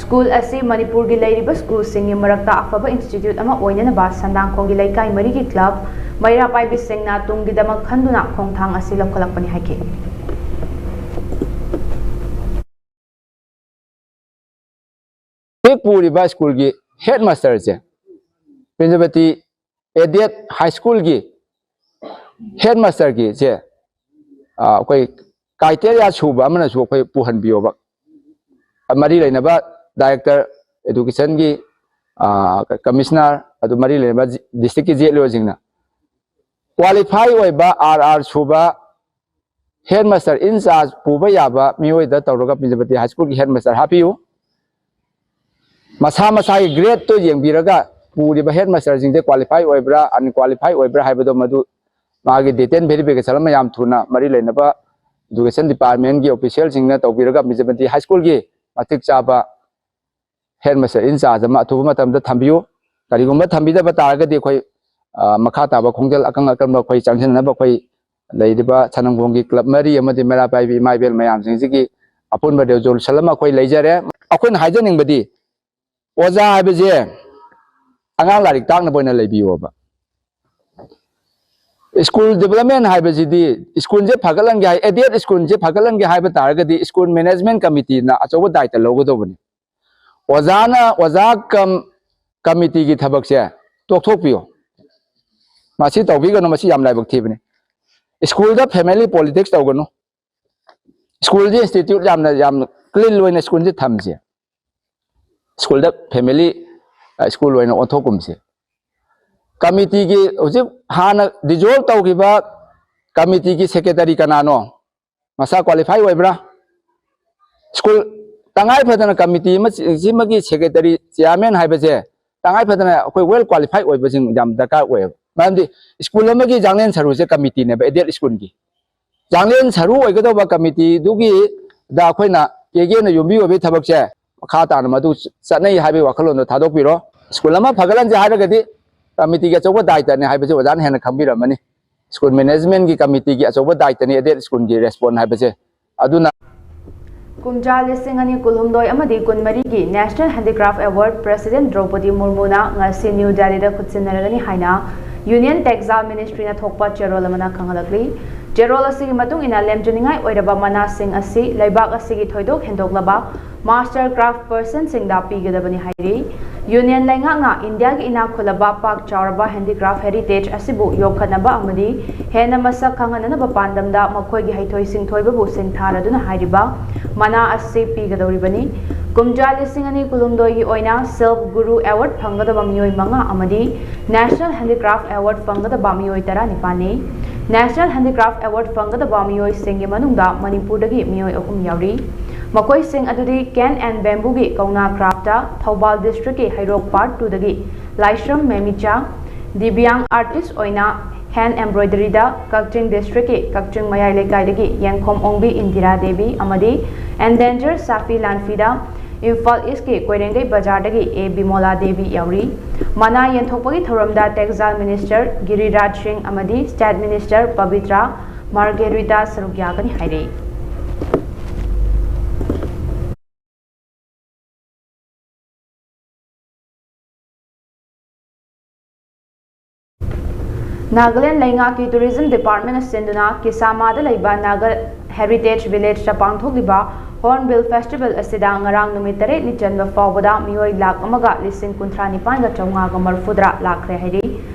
ꯁ꯭ꯀꯨꯜ ꯑꯁꯤ ꯃꯅꯤꯄꯨꯔꯒꯤ ꯂꯩꯔꯤꯕ ꯁ꯭ꯀꯨꯜꯁꯤꯡꯒꯤ ꯃꯔꯛꯇ ꯑꯐꯕ institute ꯑꯃ ꯑꯣꯏꯅꯅꯕ ꯁꯟꯗꯥꯡꯈꯣꯡꯒꯤ ꯂꯩꯀꯥꯏ ꯃꯔꯤꯒꯤ club ꯃꯩꯔꯥ ꯄꯥꯏꯕꯤꯁꯤꯡꯅ ꯇꯨꯡꯒꯤꯗꯃꯛ ꯈꯟꯗꯨꯅ ꯈꯣꯡꯊꯥꯡ ꯑꯁꯤ ꯂꯧꯈꯠꯂꯛꯄꯅꯤ ꯍꯥꯏꯈꯤ꯫ ꯍꯦꯛ ꯄꯨꯔꯤꯕ ꯁ꯭ꯀꯨꯜꯒꯤ headmaster ꯁꯦ, ꯄ꯭ꯔꯤꯟꯁꯤꯄꯥꯜꯇꯤ ꯑꯦꯗꯦꯠ ꯍꯥꯏ ꯁ꯭ꯀꯨꯜꯒꯤ ꯍꯦꯗ ꯃꯥꯁꯇꯔꯒꯤꯁꯦ, ꯑ, ꯑꯩꯈꯣꯏ criteria ꯁꯨꯕ ꯑꯃꯅꯁꯨ ꯑꯩꯈꯣꯏ ꯄꯨꯍꯟꯕꯤꯌꯣꯕ꯫ ꯃꯔꯤ ꯂꯩꯅꯕ director education ꯒꯤ, ꯑ, commissioner, ꯑꯗꯨ ꯃꯔꯤ ꯂꯩꯅꯕ district ꯀꯤ ꯖꯦꯠ ꯑꯣ ꯁꯤꯡꯅ qualify ꯑꯣꯏꯕ, ꯑꯥꯔ ꯑꯥꯔ ꯁꯨꯕ, headmaster in charge ꯄꯨꯕ ꯌꯥꯕ ꯃꯤꯑꯣꯏꯗ ꯇꯧꯔꯒ ꯄ꯭ꯔꯤꯟꯁꯤꯄꯥꯜꯇꯤ ꯍꯥꯏ ꯁ꯭ꯀꯨꯜꯒꯤ headmaster ꯍꯥꯞꯄꯤꯌꯨ꯫ ꯃꯁꯥ ꯃꯁꯥꯒꯤ grade ꯇꯣ ꯌꯦꯡꯕꯤꯔꯒ ꯄꯨꯔꯤꯕ headmaster ꯁꯤꯡꯁꯦ qualify ꯑꯣꯏꯕ꯭ꯔꯥ, unqualify ꯑꯣꯏꯕ꯭ꯔꯥ ꯍꯥꯏꯕꯗꯣ ꯃꯗꯨ ꯃꯥꯒꯤ detail verification ꯑꯃ ꯌꯥꯝ ꯊꯨꯅ ꯃꯔꯤ ꯂꯩꯅꯕ education department ꯀꯤ official ꯁꯤꯡꯅ ꯇꯧꯕꯤꯔꯒ ꯄ꯭ꯔꯤꯟꯁꯤꯄꯥꯜꯇꯤ ꯍꯥꯏ ꯁ꯭ꯀꯨꯜꯒꯤ ꯃꯇꯤꯛ ꯆꯥꯕ headmaster in charge ꯑꯃ ꯑꯊꯨꯕ ꯃꯇꯝꯗ ꯊꯝꯕꯤꯌꯨ꯫ ꯀꯔꯤꯒꯨꯝꯕ ꯊꯝꯕꯤꯗꯕ ꯇꯥꯔꯒꯗꯤ ꯑꯩꯈꯣꯏ, ꯑ, ꯃꯈꯥ ꯇꯥꯕ ꯈꯣꯡꯖꯦꯜ ꯑꯀꯟ ꯑꯀꯟꯕ ꯑꯩꯈꯣꯏ ꯆꯪꯁꯤꯟꯅꯅꯕ ꯑꯩꯈꯣꯏ ꯂꯩꯔꯤꯕ ꯁꯅꯪꯒꯣꯡꯒꯤ club ꯃꯔꯤ ꯑꯃꯗꯤ ꯃꯩꯔꯥ ꯄꯥꯏꯕꯤ ꯏꯃꯥ ꯏꯕꯦꯜ ꯃꯌꯥꯝꯁꯤꯡꯁꯤꯒꯤ ꯑꯄꯨꯟꯕ resolution ꯑꯃ ꯑꯩꯈꯣꯏ ꯂꯩꯖꯔꯦ꯫ ꯑꯩꯈꯣꯏꯅ ꯍꯥꯏꯖꯅꯤꯡꯕꯗꯤ ꯑꯣꯖꯥ ꯍꯥꯏꯕꯁꯦ ꯑꯉꯥꯡ ꯂꯥꯏꯔꯤꯛ ꯇꯥꯛꯅꯕ ꯑꯣꯏꯅ ꯂꯩꯕꯤꯌꯣꯕ꯫ ꯁ꯭ꯀꯨꯜ development ꯍꯥꯏꯕꯁꯤꯗꯤ ꯁ꯭ꯀꯨꯜꯁꯦ ꯐꯒꯠꯍꯟꯒꯦ ꯍꯥꯏ, ꯑꯦꯗꯦꯠ ꯁ꯭ꯀꯨꯜꯁꯦ ꯐꯒꯠꯍꯟꯒꯦ ꯍꯥꯏꯕ ꯇꯥꯔꯒꯗꯤ ꯁ꯭ꯀꯨꯜ management committee ꯅ ꯑꯆꯧꯕ ꯗꯥꯏꯇ ꯂꯧꯒꯗꯧꯕꯅꯤ꯫ ꯑꯣꯖꯥꯅ, ꯑꯣꯖꯥ ꯀꯝ committee ꯒꯤ ꯊꯕꯛꯁꯦ ꯇꯣꯛꯊꯣꯛꯄꯤꯌꯨ꯫ ꯃꯁꯤ ꯇꯧꯕꯤꯒꯅꯨ, ꯃꯁꯤ ꯌꯥꯝ ꯂꯥꯏꯕꯛ ꯊꯤꯕꯅꯤ꯫ ꯁ꯭ꯀꯨꯜꯗ family politics ꯇꯧꯒꯅꯨ꯫ ꯁ꯭ꯀꯨꯜꯁꯤ institute ꯌꯥꯝꯅ, ꯌꯥꯝꯅ clean ꯑꯣꯏꯅ ꯁ꯭ꯀꯨꯜꯁꯤ ꯊꯝꯁꯦ꯫ ꯁ꯭ꯀꯨꯜꯗ family, ꯑ, ꯁ꯭ꯀꯨꯜ ꯑꯣꯏꯅ ꯑꯣꯟꯊꯣꯛꯀꯨꯝꯁꯦ꯫ Committee ꯒꯤ ꯍꯧꯖꯤꯛ ꯍꯥꯟꯅ dissolve ꯇꯧꯈꯤꯕ committee ꯒꯤ secretary ꯀꯅꯥꯅꯣ? ꯃꯁꯥ qualify ꯑꯣꯏꯕ꯭ꯔꯥ? ꯁ꯭ꯀꯨꯜ ꯇꯉꯥꯏ ꯐꯗꯅ committee ꯑꯃ, ꯁꯤꯃꯒꯤ secretary, chairman ꯍꯥꯏꯕꯁꯦ ꯇꯉꯥꯏ ꯐꯗꯅ ꯑꯩꯈꯣꯏ well qualify ꯑꯣꯏꯕꯁꯤꯡ ꯌꯥꯝ ꯗꯔꯀꯥꯔ ꯑꯣꯏꯌꯦꯕ꯫ ꯃꯔꯝꯗꯤ ꯁ꯭ꯀꯨꯜ ꯑꯃꯒꯤ ꯆꯥꯡꯂꯦꯟ ꯁꯔꯨꯁꯦ committee ꯅꯦꯕ, aided ꯁ꯭ꯀꯨꯜꯒꯤ꯫ ꯆꯥꯡꯂꯦꯟ ꯁꯔꯨ ꯑꯣꯏꯒꯗꯧꯕ committee ꯗꯨꯒꯤꯗ ꯑꯩꯈꯣꯏꯅ ꯀꯦꯒꯦꯅ ꯌꯨꯝꯕꯤ ꯑꯣꯏꯕꯒꯤ ꯊꯕꯛꯁꯦ ꯃꯈꯥ ꯇꯥꯅ ꯃꯗꯨ ꯆꯠꯅꯩ ꯍꯥꯏꯕꯒꯤ ꯋꯥꯈꯜꯂꯣꯟꯗꯣ ꯊꯥꯗꯣꯛꯄꯤꯔꯣ꯫ ꯁ꯭ꯀꯨꯜ ꯑꯃ ꯐꯒꯠꯍꯟꯁꯦ ꯍꯥꯏꯔꯒꯗꯤ committee ꯒꯤ ꯑꯆꯧꯕ ꯗꯥꯏꯇꯅꯦ ꯍꯥꯏꯕꯁꯤ ꯑꯣꯖꯥꯅ ꯍꯦꯟꯅ ꯈꯪꯕꯤꯔꯝꯃꯅꯤ꯫ ꯁ꯭ꯀꯨꯜ ꯃꯦꯅꯦꯖꯃꯦꯟꯒꯤ ꯀꯃꯤꯇꯤꯒꯤ ꯑꯆꯧꯕ ꯗꯥꯏꯇꯅꯤ ꯑꯦꯗꯦꯗ ꯁ꯭ꯀꯨꯜꯒꯤ ꯔꯦꯁꯄꯣꯟ ꯍꯥꯏꯕꯁꯦ꯫ ꯑꯗꯨꯅ ꯀꯨꯝꯖꯥ ꯂꯤꯁꯤꯡ ꯑꯅꯤ ꯀꯨꯟꯍꯨꯝꯗꯣꯏ ꯑꯃꯗꯤ ꯀꯨꯟꯃꯔꯤꯒꯤ National Handicraft Award President ꯗ꯭ꯔꯧꯄꯗꯤ ꯃꯨꯔꯃꯨꯅ ꯉꯁꯤ ꯅ꯭ꯌꯨ ꯗꯦꯜꯂꯤꯗ ꯈꯨꯠꯁꯤꯟꯅꯔꯒꯅꯤ ꯍꯥꯏꯅ Union Textile Ministry ꯅ ꯊꯣꯛꯄ ꯆꯦꯔꯣꯜ ꯑꯃꯅ ꯈꯪꯍꯜꯂꯛꯂꯤ꯫ ꯆꯦꯔꯣꯜ ꯑꯁꯤꯒꯤ ꯃꯇꯨꯡ ꯏꯟꯅ, ꯂꯦꯝꯖꯅꯤꯡꯉꯥꯏ ꯑꯣꯏꯔꯕ ꯃꯅꯥꯁꯤꯡ ꯑꯁꯤ ꯂꯩꯕꯥꯛ ꯑꯁꯤꯒꯤ ꯊꯣꯏꯗꯣꯛ ꯍꯦꯟꯗꯣꯛꯂꯕ master craft person ꯁꯤꯡꯗ ꯄꯤꯒꯗꯕꯅꯤ ꯍꯥꯏꯔꯤ꯫ Union ꯂꯩꯉꯥꯛꯅ ꯏꯟꯗꯤꯌꯥꯒꯤ ꯏꯅꯥꯛ ꯈꯨꯜꯂꯕ ꯄꯥꯛ ꯆꯥꯎꯔꯕ handicraft heritage ꯑꯁꯤꯕꯨ ꯌꯣꯛꯈꯠꯅꯕ ꯑꯃꯗꯤ ꯍꯦꯟꯅ ꯃꯁꯛ ꯈꯪꯍꯟꯅꯅꯕ ꯄꯥꯟꯗꯝꯗ ꯃꯈꯣꯏꯒꯤ ꯍꯩꯊꯣꯏ ꯁꯤꯡꯊꯣꯏꯕꯕꯨ ꯁꯤꯡꯊꯥꯔꯗꯨꯅ ꯍꯥꯏꯔꯤꯕ ꯃꯅꯥ ꯑꯁꯤ ꯄꯤꯒꯗꯧꯔꯤꯕꯅꯤ꯫ ꯀꯨꯝꯖꯥ ꯂꯤꯁꯤꯡ ꯑꯅꯤ ꯀꯨꯟꯍꯨꯝꯗꯣꯏꯒꯤ ꯑꯣꯏꯅ Self Guru Award ꯐꯪꯒꯗꯕ ꯃꯤꯑꯣꯏ ꯃꯉꯥ ꯑꯃꯗꯤ National Handicraft Award ꯐꯪꯒꯗꯕ ꯃꯤꯑꯣꯏ ꯇꯔꯥꯅꯤꯄꯥꯟꯅꯤ꯫ National Handicraft Award ꯐꯪꯒꯗꯕ ꯃꯤꯑꯣꯏꯁꯤꯡꯒꯤ ꯃꯅꯨꯡꯗ ꯃꯅꯤꯄꯨꯔꯗꯒꯤ ꯃꯤꯑꯣꯏ ꯑꯍꯨꯝ ꯌꯥꯎꯔꯤ꯫ ꯃꯈꯣꯏꯁꯤꯡ ꯑꯗꯨꯗꯤ Cane and Bamboo ꯒꯤ ꯀꯧꯅꯥ craft ꯇ ꯊꯧꯕꯥꯜ district ꯀꯤ ꯍꯩꯔꯣꯛ Part two ꯗꯒꯤ ꯂꯥꯏꯁ꯭ꯔꯝ ꯃꯦꯃꯤꯆꯥ, ꯗꯤꯕꯤꯌꯥꯡ artist ꯑꯣꯏꯅ hand embroidery ꯗ ꯀꯛꯆꯤꯡ district ꯀꯤ ꯀꯛꯆꯤꯡ ꯃꯌꯥꯏ ꯂꯩꯀꯥꯏꯗꯒꯤ ꯌꯦꯡꯈꯣꯝ ꯑꯣꯡꯕꯤ ꯏꯟꯗꯤꯔꯥ ꯗꯦꯕꯤ ꯑꯃꯗꯤ endangered ꯁꯥꯐꯤ ꯂꯥꯟꯐꯤꯗ ꯏꯝꯐꯥꯜ East ꯀꯤ ꯀꯣꯏꯔꯦꯡꯒꯩ ꯕꯖꯥꯔꯗꯒꯤ ꯑꯦ ꯕꯤꯃꯣꯂꯥ ꯗꯦꯕꯤ ꯌꯥꯎꯔꯤ꯫ ꯃꯅꯥ ꯌꯦꯟꯊꯣꯛꯄꯒꯤ ꯊꯧꯔꯝꯗ Textile Minister ꯒꯤꯔꯤꯔꯥꯖ ꯁꯤꯡ ꯑꯃꯗꯤ State Minister ꯄꯕꯤꯇ꯭ꯔꯥ ꯃꯥꯔꯒꯦꯔꯤꯇꯥ ꯁꯔꯨꯛ ꯌꯥꯒꯅꯤ ꯍꯥꯏꯔꯤ꯫ ꯅꯥꯒꯥꯂꯦꯟ ꯂꯩꯉꯥꯛꯀꯤ Tourism Department ꯅ ꯁꯤꯟꯗꯨꯅ ꯀꯤꯁꯥꯃꯥꯗ ꯂꯩꯕ Naga Heritage Village ꯇ ꯄꯥꯡꯊꯣꯛꯂꯤꯕ Hornbill Festival ꯑꯁꯤꯗ ꯉꯔꯥꯡ ꯅꯨꯃꯤꯠ ꯇꯔꯦꯠꯅꯤ ꯆꯟꯕ ꯐꯥꯎꯕꯗ ꯃꯤꯑꯣꯏ ꯂꯥꯈ ꯑꯃꯒ ꯂꯤꯁꯤꯡ ꯀꯨꯟꯊ꯭ꯔꯥ ꯅꯤꯄꯥꯟꯒ ꯆꯥꯝꯃꯉꯥꯒ ꯃꯔꯤꯐꯨꯇꯔꯥ ꯂꯥꯛꯈ꯭ꯔꯦ ꯍꯥꯏꯔꯤ꯫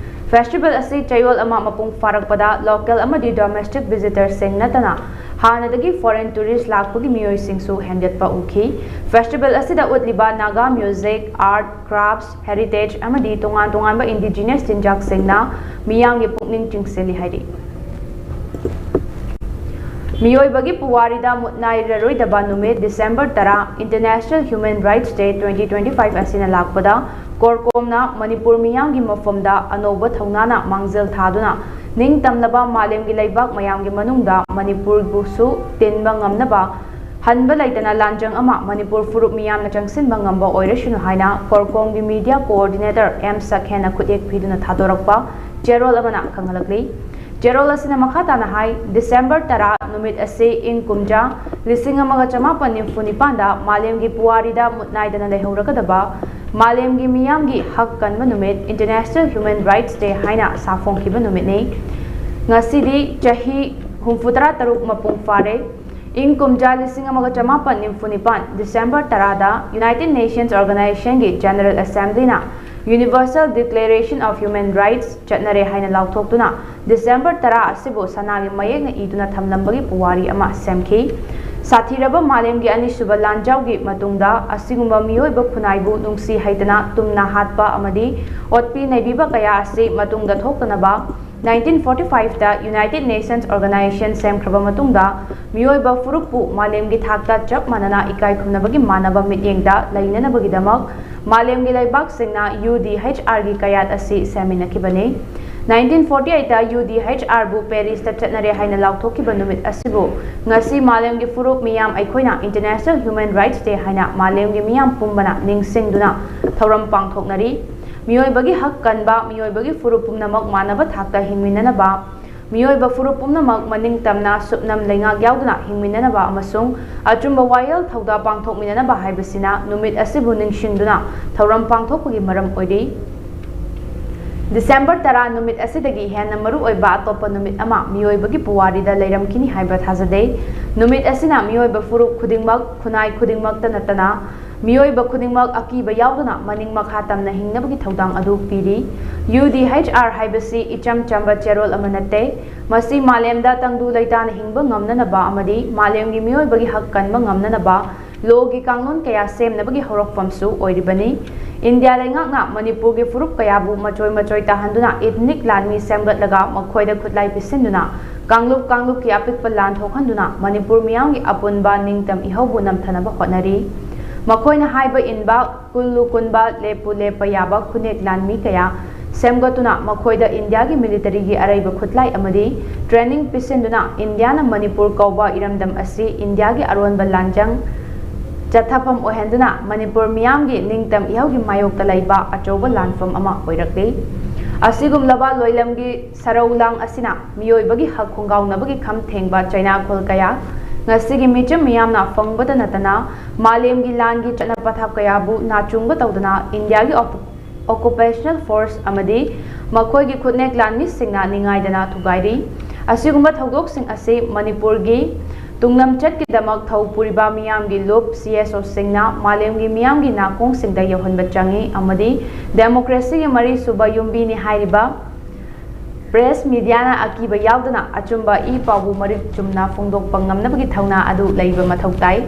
Festival ꯑꯁꯤ ꯆꯌꯣꯜ ꯑꯃ ꯃꯄꯨꯡ ꯐꯥꯔꯛꯄꯗ local ꯑꯃꯗꯤ domestic visitor ꯁꯤꯡ ꯅꯠꯇꯅ ꯍꯥꯟꯅꯗꯒꯤ foreign tourist ꯂꯥꯛꯄꯒꯤ ꯃꯤꯑꯣꯏꯁꯤꯡꯁꯨ ꯍꯦꯟꯒꯠꯄ ꯎꯈꯤ꯫ Festival ꯑꯁꯤꯗ ꯎꯠꯂꯤꯕ Naga music, art, crafts, heritage ꯑꯃꯗꯤ ꯇꯣꯉꯥꯟ ꯇꯣꯉꯥꯟꯕ indigenous ꯆꯤꯟꯖꯥꯛꯁꯤꯡꯅ ꯃꯤꯌꯥꯝꯒꯤ ꯄꯨꯛꯅꯤꯡ ꯆꯤꯡꯁꯤꯜꯂꯤ ꯍꯥꯏꯔꯤ꯫ ꯃꯤꯑꯣꯏꯕꯒꯤ ꯄꯨꯋꯥꯔꯤꯗ ꯃꯨꯠꯅꯥꯏꯔꯔꯣꯏꯗꯕ ꯅꯨꯃꯤꯠ December ꯇꯔꯥ International Human Rights Day twenty twenty-five ꯑꯁꯤꯅ ꯂꯥꯛꯄꯗ ꯀꯣꯔꯀꯣꯝꯅ ꯃꯅꯤꯄꯨꯔ ꯃꯤꯌꯥꯝꯒꯤ ꯃꯐꯝꯗ ꯑꯅꯧꯕ ꯊꯧꯅꯥꯅ ꯃꯥꯡꯖꯤꯜ ꯊꯥꯗꯨꯅ ꯅꯤꯡꯇꯝꯂꯕ ꯃꯥꯂꯦꯝꯒꯤ ꯂꯩꯕꯥꯛ ꯃꯌꯥꯝꯒꯤ ꯃꯅꯨꯡꯗ ꯃꯅꯤꯄꯨꯔꯕꯨꯁꯨ ꯇꯤꯟꯕ ꯉꯝꯅꯕ ꯍꯟꯕ ꯂꯩꯇꯅ ꯂꯥꯟꯖꯪ ꯑꯃ ꯃꯅꯤꯄꯨꯔ ꯐꯨꯔꯨꯞ ꯃꯤꯌꯥꯝꯅ ꯆꯪꯁꯤꯟꯕ ꯉꯝꯕ ꯑꯣꯏꯔꯁꯅꯨ ꯍꯥꯏꯅ ꯀꯣꯔꯀꯣꯝꯒꯤ media coordinator ꯑꯦꯝ ꯁꯛꯍꯦꯟꯅ ꯈꯨꯠꯌꯦꯛ ꯄꯤꯗꯨꯅ ꯊꯥꯗꯣꯔꯛꯄ ꯆꯦꯔꯣꯜ ꯑꯃꯅ ꯈꯪꯍꯜꯂꯛꯂꯤ꯫ ꯆꯦꯔꯣꯜ ꯑꯁꯤꯅ ꯃꯈꯥ ꯇꯥꯅ ꯍꯥꯏ, ꯗꯤꯁꯦꯝꯕꯔ ꯇꯔꯥ ꯅꯨꯃꯤꯠ ꯑꯁꯤ ꯏꯪ ꯀꯨꯝꯖꯥ ꯂꯤꯁꯤꯡ ꯑꯃꯒ ꯆꯃꯥꯄꯟ ꯅꯤꯐꯨ ꯅꯤꯄꯥꯟꯗ ꯃꯥꯂꯦꯝꯒꯤ ꯄꯨꯋꯥꯔꯤꯗ ꯃꯨꯠ ꯅꯥꯏꯗꯅ ꯂꯩꯍꯧꯔꯒꯗꯕ ꯃꯥꯂꯦꯝꯒꯤ ꯃꯤꯌꯥꯝꯒꯤ ꯍꯛ ꯀꯟꯕ ꯅꯨꯃꯤꯠ, International Human Rights Day ꯍꯥꯏꯅ ꯁꯥꯐꯣꯡꯈꯤꯕ ꯅꯨꯃꯤꯠꯅꯤ꯫ ꯉꯁꯤꯗꯤ ꯆꯍꯤ ꯍꯨꯝꯐꯨꯇꯔꯥ ꯇꯔꯨꯛ ꯃꯄꯨꯡ ꯐꯥꯔꯦ꯫ ꯏꯪ ꯀꯨꯝꯖꯥ ꯂꯤꯁꯤꯡ ꯑꯃꯒ ꯆꯃꯥꯄꯟ ꯅꯤꯐꯨ ꯅꯤꯄꯥꯟ ꯗꯤꯁꯦꯝꯕꯔ ꯇꯔꯥꯗ United Nations Organizationꯒꯤ General Assemblyꯅ Universal Declaration of Human Rights ꯆꯠꯅꯔꯦ ꯍꯥꯏꯅ ꯂꯥꯎꯊꯣꯛꯇꯨꯅ ꯗꯤꯁꯦꯝꯕꯔ ꯇꯔꯥ ꯑꯁꯤꯕꯨ ꯁꯅꯥꯒꯤ ꯃꯌꯦꯛꯅ ꯏꯗꯨꯅ ꯊꯝꯂꯝꯕꯒꯤ ꯄꯨꯋꯥꯔꯤ ꯑꯃ ꯁꯦꯝꯈꯤ꯫ ꯁꯥꯊꯤꯔꯕ ꯃꯥꯂꯦꯝꯒꯤ ꯑꯅꯤꯁꯨꯕ ꯂꯥꯟꯖꯥꯎꯒꯤ ꯃꯇꯨꯡꯗ ꯑꯁꯤꯒꯨꯝꯕ ꯃꯤꯑꯣꯏꯕ ꯈꯨꯟꯅꯥꯏꯕꯨ ꯅꯨꯡꯁꯤ ꯍꯩꯇꯅ ꯇꯨꯝꯅ ꯍꯥꯠꯄ ꯑꯃꯗꯤ ꯑꯣꯠꯄꯤ ꯅꯩꯕꯤꯕ ꯀꯌꯥ ꯑꯁꯤ ꯃꯇꯨꯡꯗ ꯊꯣꯛꯇꯅꯕ nineteen forty fiveꯇ United Nations Organization ꯁꯦꯝꯈ꯭ꯔꯕ ꯃꯇꯨꯡꯗ ꯃꯤꯑꯣꯏꯕ ꯐꯨꯔꯨꯞꯄꯨ ꯃꯥꯂꯦꯝꯒꯤ ꯊꯥꯛꯇ ꯆꯞ ꯃꯥꯟꯅꯅ ꯏꯀꯥꯏ ꯈꯨꯝꯅꯕꯒꯤ ꯃꯥꯟꯅꯕ ꯃꯤꯠꯌꯦꯡꯗ ꯂꯩꯅꯅꯕꯒꯤꯗꯃꯛ ꯃꯥꯂꯦꯝꯒꯤ ꯂꯩꯕꯥꯛꯁꯤꯡꯅ UDHRꯒꯤ ꯀꯌꯥꯠ ꯑꯁꯤ ꯁꯦꯝꯃꯤꯟꯅꯈꯤꯕꯅꯤ꯫ Nineteen forty eightꯇ UDHRꯕꯨ Parisꯇ ꯆꯠꯅꯔꯦ ꯍꯥꯏꯅ ꯂꯥꯎꯊꯣꯛꯈꯤꯕ ꯅꯨꯃꯤꯠ ꯑꯁꯤꯕꯨ ꯉꯁꯤ ꯃꯥꯂꯦꯝꯒꯤ ꯐꯨꯔꯨꯞ ꯃꯤꯌꯥꯝ ꯑꯩꯈꯣꯏꯅ International Human Rights Day ꯍꯥꯏꯅ ꯃꯥꯂꯦꯝꯒꯤ ꯃꯤꯌꯥꯝ ꯄꯨꯝꯕꯅ ꯅꯤꯡꯁꯤꯡꯗꯨꯅ ꯊꯧꯔꯝ ꯄꯥꯡꯊꯣꯛꯅꯔꯤ꯫ ꯃꯤꯑꯣꯏꯕꯒꯤ ꯍꯛ ꯀꯟꯕ, ꯃꯤꯑꯣꯏꯕꯒꯤ ꯐꯨꯔꯨꯞ ꯄꯨꯝꯅꯃꯛ ꯃꯥꯟꯅꯕ ꯊꯥꯛꯇ ꯍꯤꯡꯃꯤꯟꯅꯅꯕ, ꯃꯤꯑꯣꯏꯕ ꯐꯨꯔꯨꯞ ꯄꯨꯝꯅꯃꯛ ꯃꯅꯤꯡ ꯇꯝꯅ ꯁꯨꯞꯅꯝ ꯂꯩꯉꯥꯛ ꯌꯥꯎꯗꯅ ꯍꯤꯡꯃꯤꯟꯅꯅꯕ ꯑꯃꯁꯨꯡ ꯑꯆꯨꯝꯕ ꯋꯥꯌꯦꯜ ꯊꯧꯗꯥ ꯄꯥꯡꯊꯣꯛꯃꯤꯟꯅꯅꯕ ꯍꯥꯏꯕꯁꯤꯅ ꯅꯨꯃꯤꯠ ꯑꯁꯤꯕꯨ ꯅꯤꯡꯁꯤꯡꯗꯨꯅ ꯊꯧꯔꯝ ꯄꯥꯡꯊꯣꯛꯄꯒꯤ ꯃꯔꯝ ꯑꯣꯏꯔꯤ꯫ ꯗꯤꯁꯦꯝꯕꯔ ꯇꯔꯥ ꯅꯨꯃꯤꯠ ꯑꯁꯤꯗꯒꯤ ꯍꯦꯟꯅ ꯃꯔꯨꯑꯣꯏꯕ ꯑꯇꯣꯞꯄ ꯅꯨꯃꯤꯠ ꯑꯃ ꯃꯤꯑꯣꯏꯕꯒꯤ ꯄꯨꯋꯥꯔꯤꯗ ꯂꯩꯔꯝꯈꯤꯅꯤ ꯍꯥꯏꯕ ꯊꯥꯖꯗꯦ꯫ ꯅꯨꯃꯤꯠ ꯑꯁꯤꯅ ꯃꯤꯑꯣꯏꯕ ꯐꯨꯔꯨꯞ ꯈꯨꯗꯤꯡꯃꯛ, ꯈꯨꯟꯅꯥꯏ ꯈꯨꯗꯤꯡꯃꯛꯇ ꯅꯠꯇꯅ, ꯃꯤꯑꯣꯏꯕ ꯈꯨꯗꯤꯡꯃꯛ ꯑꯀꯤꯕ ꯌꯥꯎꯗꯅ ꯃꯅꯤꯡ ꯃꯈꯥ ꯇꯝꯅ ꯍꯤꯡꯅꯕꯒꯤ ꯊꯧꯗꯥꯡ ꯑꯗꯨ ꯄꯤꯔꯤ꯫ UDHR ꯍꯥꯏꯕꯁꯤ ꯏꯆꯝ ꯆꯝꯕ ꯆꯦꯔꯣꯜ ꯑꯃ ꯅꯠꯇꯦ꯫ ꯃꯁꯤ ꯃꯥꯂꯦꯝꯗ ꯇꯪꯗꯨ ꯂꯩꯇꯥꯅ ꯍꯤꯡꯕ ꯉꯝꯅꯅꯕ ꯑꯃꯗꯤ ꯃꯥꯂꯦꯝꯒꯤ ꯃꯤꯑꯣꯏꯕꯒꯤ ꯍꯛ ꯀꯟꯕ ꯉꯝꯅꯅꯕ ꯂꯣꯒꯤ ꯀꯥꯡꯂꯣꯟ ꯀꯌꯥ ꯁꯦꯝꯅꯕꯒꯤ ꯍꯧꯔꯛꯐꯝꯁꯨ ꯑꯣꯏꯔꯤꯕꯅꯤ꯫ ꯏꯟꯗꯤꯌꯥ ꯂꯩꯉꯥꯛꯅ ꯃꯅꯤꯄꯨꯔꯒꯤ ꯐꯨꯔꯨꯞ ꯀꯌꯥꯕꯨ ꯃꯆꯣꯏ ꯃꯆꯣꯏ ꯇꯥꯍꯟꯗꯨꯅ ethnic ꯂꯥꯟꯃꯤ ꯁꯦꯝꯒꯠꯂꯒ ꯃꯈꯣꯏꯗ ꯈꯨꯠꯂꯥꯏ ꯄꯤꯁꯤꯟꯗꯨꯅ ꯀꯥꯡꯂꯨꯞ ꯀꯥꯡꯂꯨꯞꯀꯤ ꯑꯄꯤꯛꯄ ꯂꯥꯟ ꯊꯣꯛꯍꯟꯗꯨꯅ ꯃꯅꯤꯄꯨꯔ ꯃꯤꯌꯥꯝꯒꯤ ꯑꯄꯨꯟꯕ ꯅꯤꯡꯇꯝ ꯏꯍꯧꯕꯨ ꯅꯝꯊꯅꯕ ꯍꯣꯠꯅꯔꯤ꯫ ꯃꯈꯣꯏꯅ ꯍꯥꯏꯕ ꯏꯟꯕ, ꯀꯨꯜꯂꯨ ꯀꯨꯟꯕ, ꯂꯦꯞꯄꯨ ꯂꯦꯞꯄ ꯌꯥꯕ ꯈꯨꯅꯦꯛ ꯂꯥꯟꯃꯤ ꯀꯌꯥ ꯁꯦꯝꯒꯠꯇꯨꯅ ꯃꯈꯣꯏꯗ ꯏꯟꯗꯤꯌꯥꯒꯤ militaryꯒꯤ ꯑꯔꯩꯕ ꯈꯨꯠꯂꯥꯏ ꯑꯃꯗꯤ training ꯄꯤꯁꯤꯟꯗꯨꯅ ꯏꯟꯗꯤꯌꯥꯅ ꯃꯅꯤꯄꯨꯔ ꯀꯧꯕ ꯏꯔꯝꯗꯝ ꯑꯁꯤ ꯏꯟꯗꯤꯌꯥꯒꯤ ꯑꯔꯣꯟꯕ ꯂꯥꯟꯖꯪ ꯆꯠꯊꯐꯝ ꯑꯣꯏꯍꯟꯗꯨꯅ ꯃꯅꯤꯄꯨꯔ ꯃꯤꯌꯥꯝꯒꯤ ꯅꯤꯡꯇꯝ ꯏꯍꯧꯒꯤ ꯃꯥꯌꯣꯛꯇ ꯂꯩꯕ ꯑꯆꯧꯕ ꯂꯥꯟꯐꯝ ꯑꯃ ꯑꯣꯏꯔꯛꯂꯤ꯫ ꯑꯁꯤꯒꯨꯝꯂꯕ ꯂꯣꯏꯂꯝꯒꯤ ꯁꯔꯧ ꯂꯥꯡ ꯑꯁꯤꯅ ꯃꯤꯑꯣꯏꯕꯒꯤ ꯍꯛ ꯈꯣꯡꯒꯥꯎꯅꯕꯒꯤ ꯈꯝ ꯊꯦꯡꯕ ꯆꯩꯅꯥꯈꯣꯜ ꯀꯌꯥ ꯉꯁꯤꯒꯤ ꯃꯤꯆꯝ ꯃꯤꯌꯥꯝꯅ ꯐꯪꯕꯇ ꯅꯠꯇꯅ, ꯃꯥꯂꯦꯝꯒꯤ ꯂꯥꯟꯒꯤ ꯆꯠꯅ ꯄꯊꯥꯞ ꯀꯌꯥꯕꯨ ꯅꯥꯆꯨꯡꯕ ꯇꯧꯗꯨꯅ ꯏꯟꯗꯤꯌꯥꯒꯤ ꯑꯣꯀꯨ-, ꯑꯣꯀꯨꯄꯦꯁꯅꯦꯜ ꯐꯣꯔꯁ ꯑꯃꯗꯤ ꯃꯈꯣꯏꯒꯤ ꯈꯨꯠꯅꯦꯛ ꯂꯥꯟꯃꯤꯁꯤꯡꯅ ꯅꯤꯡꯉꯥꯏꯗꯅ ꯊꯨꯒꯥꯏꯔꯤ꯫ ꯑꯁꯤꯒꯨꯝꯕ ꯊꯧꯗꯣꯛꯁꯤꯡ ꯑꯁꯤ ꯃꯅꯤꯄꯨꯔꯒꯤ ꯇꯨꯡꯂꯝꯆꯠꯀꯤꯗꯃꯛ ꯊꯧ ꯄꯨꯔꯤꯕ ꯃꯤꯌꯥꯝꯒꯤ ꯂꯨꯞ, ꯁꯤ ꯑꯦꯁ ꯑꯣꯁꯤꯡꯅ ꯃꯥꯂꯦꯝꯒꯤ ꯃꯤꯌꯥꯝꯒꯤ ꯅꯥꯀꯣꯡꯁꯤꯡꯗ ꯌꯧꯍꯟꯕ ꯆꯪꯏ ꯑꯃꯗꯤ ꯗꯦꯃꯣꯀ꯭ꯔꯦꯁꯤꯒꯤ ꯃꯔꯤꯁꯨꯕ ꯌꯨꯝꯕꯤꯅꯤ ꯍꯥꯏꯔꯤꯕ ꯄ꯭ꯔꯦꯁ ꯃꯤꯗꯤꯌꯥꯅ ꯑꯀꯤꯕ ꯌꯥꯎꯗꯅ ꯑꯆꯨꯝꯕ ꯏ ꯄꯥꯎꯕꯨ ꯃꯔꯤꯛ ꯆꯨꯝꯅ ꯐꯣꯡꯗꯣꯛꯄ ꯉꯝꯅꯕꯒꯤ ꯊꯧꯅꯥ ꯑꯗꯨ ꯂꯩꯕ ꯃꯊꯧ ꯇꯥꯏ꯫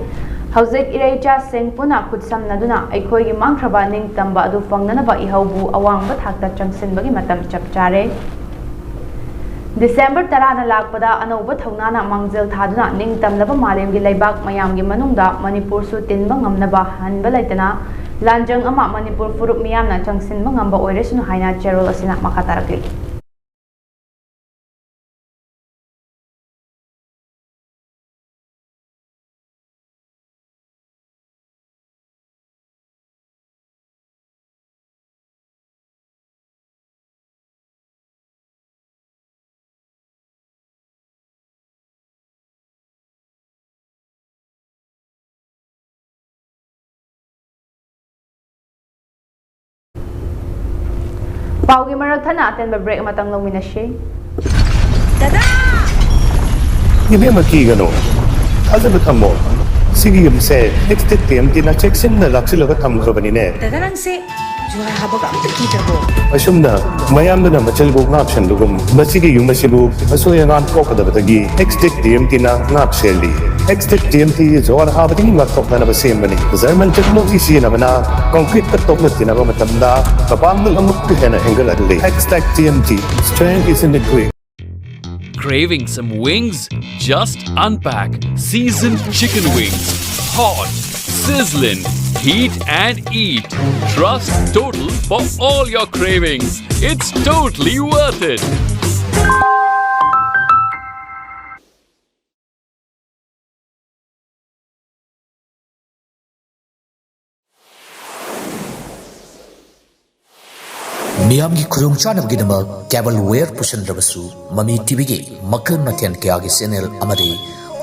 ꯍꯧꯖꯤꯛ ꯏꯔꯩꯆꯥꯁꯤꯡ ꯄꯨꯟꯅ ꯈꯨꯠꯁꯝꯅꯗꯨꯅ ꯑꯩꯈꯣꯏꯒꯤ ꯃꯥꯡꯈ꯭ꯔꯕ ꯅꯤꯡꯇꯝꯕ ꯑꯗꯨ ꯐꯪꯅꯅꯕ ꯏꯍꯧꯕꯨ ꯑꯋꯥꯡꯕ ꯊꯥꯛꯇ ꯆꯪꯁꯤꯟꯕꯒꯤ ꯃꯇꯝ ꯆꯞ ꯆꯥꯔꯦ꯫ ꯗꯤꯁꯦꯝꯕꯔ ꯇꯔꯥꯅ ꯂꯥꯛꯄꯗ ꯑꯅꯧꯕ ꯊꯧꯅꯥꯅ ꯃꯥꯡꯖꯤꯜ ꯊꯥꯗꯨꯅ ꯅꯤꯡꯇꯝꯂꯕ ꯃꯥꯂꯦꯝꯒꯤ ꯂꯩꯕꯥꯛ ꯃꯌꯥꯝꯒꯤ ꯃꯅꯨꯡꯗ ꯃꯅꯤꯄꯨꯔꯁꯨ ꯇꯤꯟꯕ ꯉꯝꯅꯕ ꯍꯟꯕ ꯂꯩꯇꯅ ꯂꯥꯟꯖꯪ ꯑꯃ ꯃꯅꯤꯄꯨꯔ ꯐꯨꯔꯨꯞ ꯃꯤꯌꯥꯝꯅ ꯆꯪꯁꯤꯟꯕ ꯉꯝꯕ ꯑꯣꯏꯔꯁꯅꯨ ꯍꯥꯏꯅ ꯆꯦꯔꯣꯜ ꯑꯁꯤꯅ ꯃꯈꯥ ꯇꯥꯔꯛꯂꯤ꯫ ꯄꯥꯎꯒꯤ ꯃꯔꯛ ꯊꯠꯅ ꯑꯇꯦꯟꯕ ꯕ꯭ꯔꯦꯛ ꯑꯃꯇꯪ ꯂꯧꯃꯤꯟꯅꯁꯤ꯫ ꯏꯕꯦꯝꯃ, ꯀꯤꯒꯅꯨ, ꯊꯥꯖꯕ ꯊꯝꯃꯣ꯫ ꯁꯤꯒꯤ ꯌꯨꯝꯁꯦ ꯑꯦꯛꯁꯇꯦꯛ ꯇꯤ ꯑꯦꯝ ꯇꯤꯅ ꯆꯦꯛꯁꯤꯟꯅ ꯂꯥꯛꯁꯤꯜꯂꯒ ꯊꯝꯈ꯭ꯔꯕꯅꯤꯅꯦ꯫ ꯗꯗꯥ, ꯅꯪꯁꯦ ꯖꯨꯍꯥꯔ ꯍꯥꯕꯒ ꯑꯝꯇ ꯀꯤꯗ꯭ꯔꯕꯣ? ꯑꯁꯨꯝꯅ ꯃꯌꯥꯝꯗꯨꯅ ꯃꯆꯜꯕꯨ ꯉꯥꯛꯁꯟꯕꯒꯨꯝ, ꯃꯁꯤꯒꯤ ꯌꯨꯝ ꯑꯁꯤꯕꯨ ꯑꯁꯣꯏ ꯑꯉꯥꯝ ꯊꯣꯛꯀꯗꯕꯗꯒꯤ ꯑꯦꯛꯁꯇꯦꯛ ꯇꯤ ꯑꯦꯝ ꯇꯤꯅ ꯉꯥꯛ ꯁꯦꯜꯂꯤ꯫ ꯑꯦꯛꯁꯇꯦꯛ ꯇꯤ ꯑꯦꯝ ꯇꯤ ꯖꯨꯍꯥꯔ ꯍꯥꯕꯗꯒꯤ ꯉꯥꯛꯊꯣꯛꯅꯅꯕ ꯁꯦꯝꯕꯅꯤ꯫ ꯖꯔꯃꯟ ꯇꯦꯛꯅꯣꯂꯣꯖꯤ ꯁꯤꯖꯤꯟꯅꯕꯅ ꯀꯪꯀ꯭ꯔꯤꯠꯀ ꯇꯣꯛꯅ ꯇꯤꯟꯅꯕ ꯃꯇꯝꯗ ꯃꯄꯥꯡꯒꯜ ꯑꯃꯨꯛꯀ ꯍꯦꯟꯅ ꯍꯦꯟꯒꯠꯍꯜꯂꯤ꯫ Extech T M T, strength is in the grip. Craving some wings? Just unpack seasoned chicken wings. Hot, sizzling, heat and eat. Trust Total for all your cravings. It's totally worth it. ꯃꯤꯌꯥꯝꯒꯤ ꯈꯨꯗꯣꯡꯆꯥꯅꯕꯒꯤꯗꯃꯛ cable wire ꯄꯨꯁꯤꯟꯗ꯭ꯔꯕꯁꯨ, ꯃꯃꯤ ꯇꯤꯚꯤꯒꯤ ꯃꯈꯜ ꯃꯊꯦꯜ ꯀꯌꯥꯒꯤ channel ꯑꯃꯗꯤ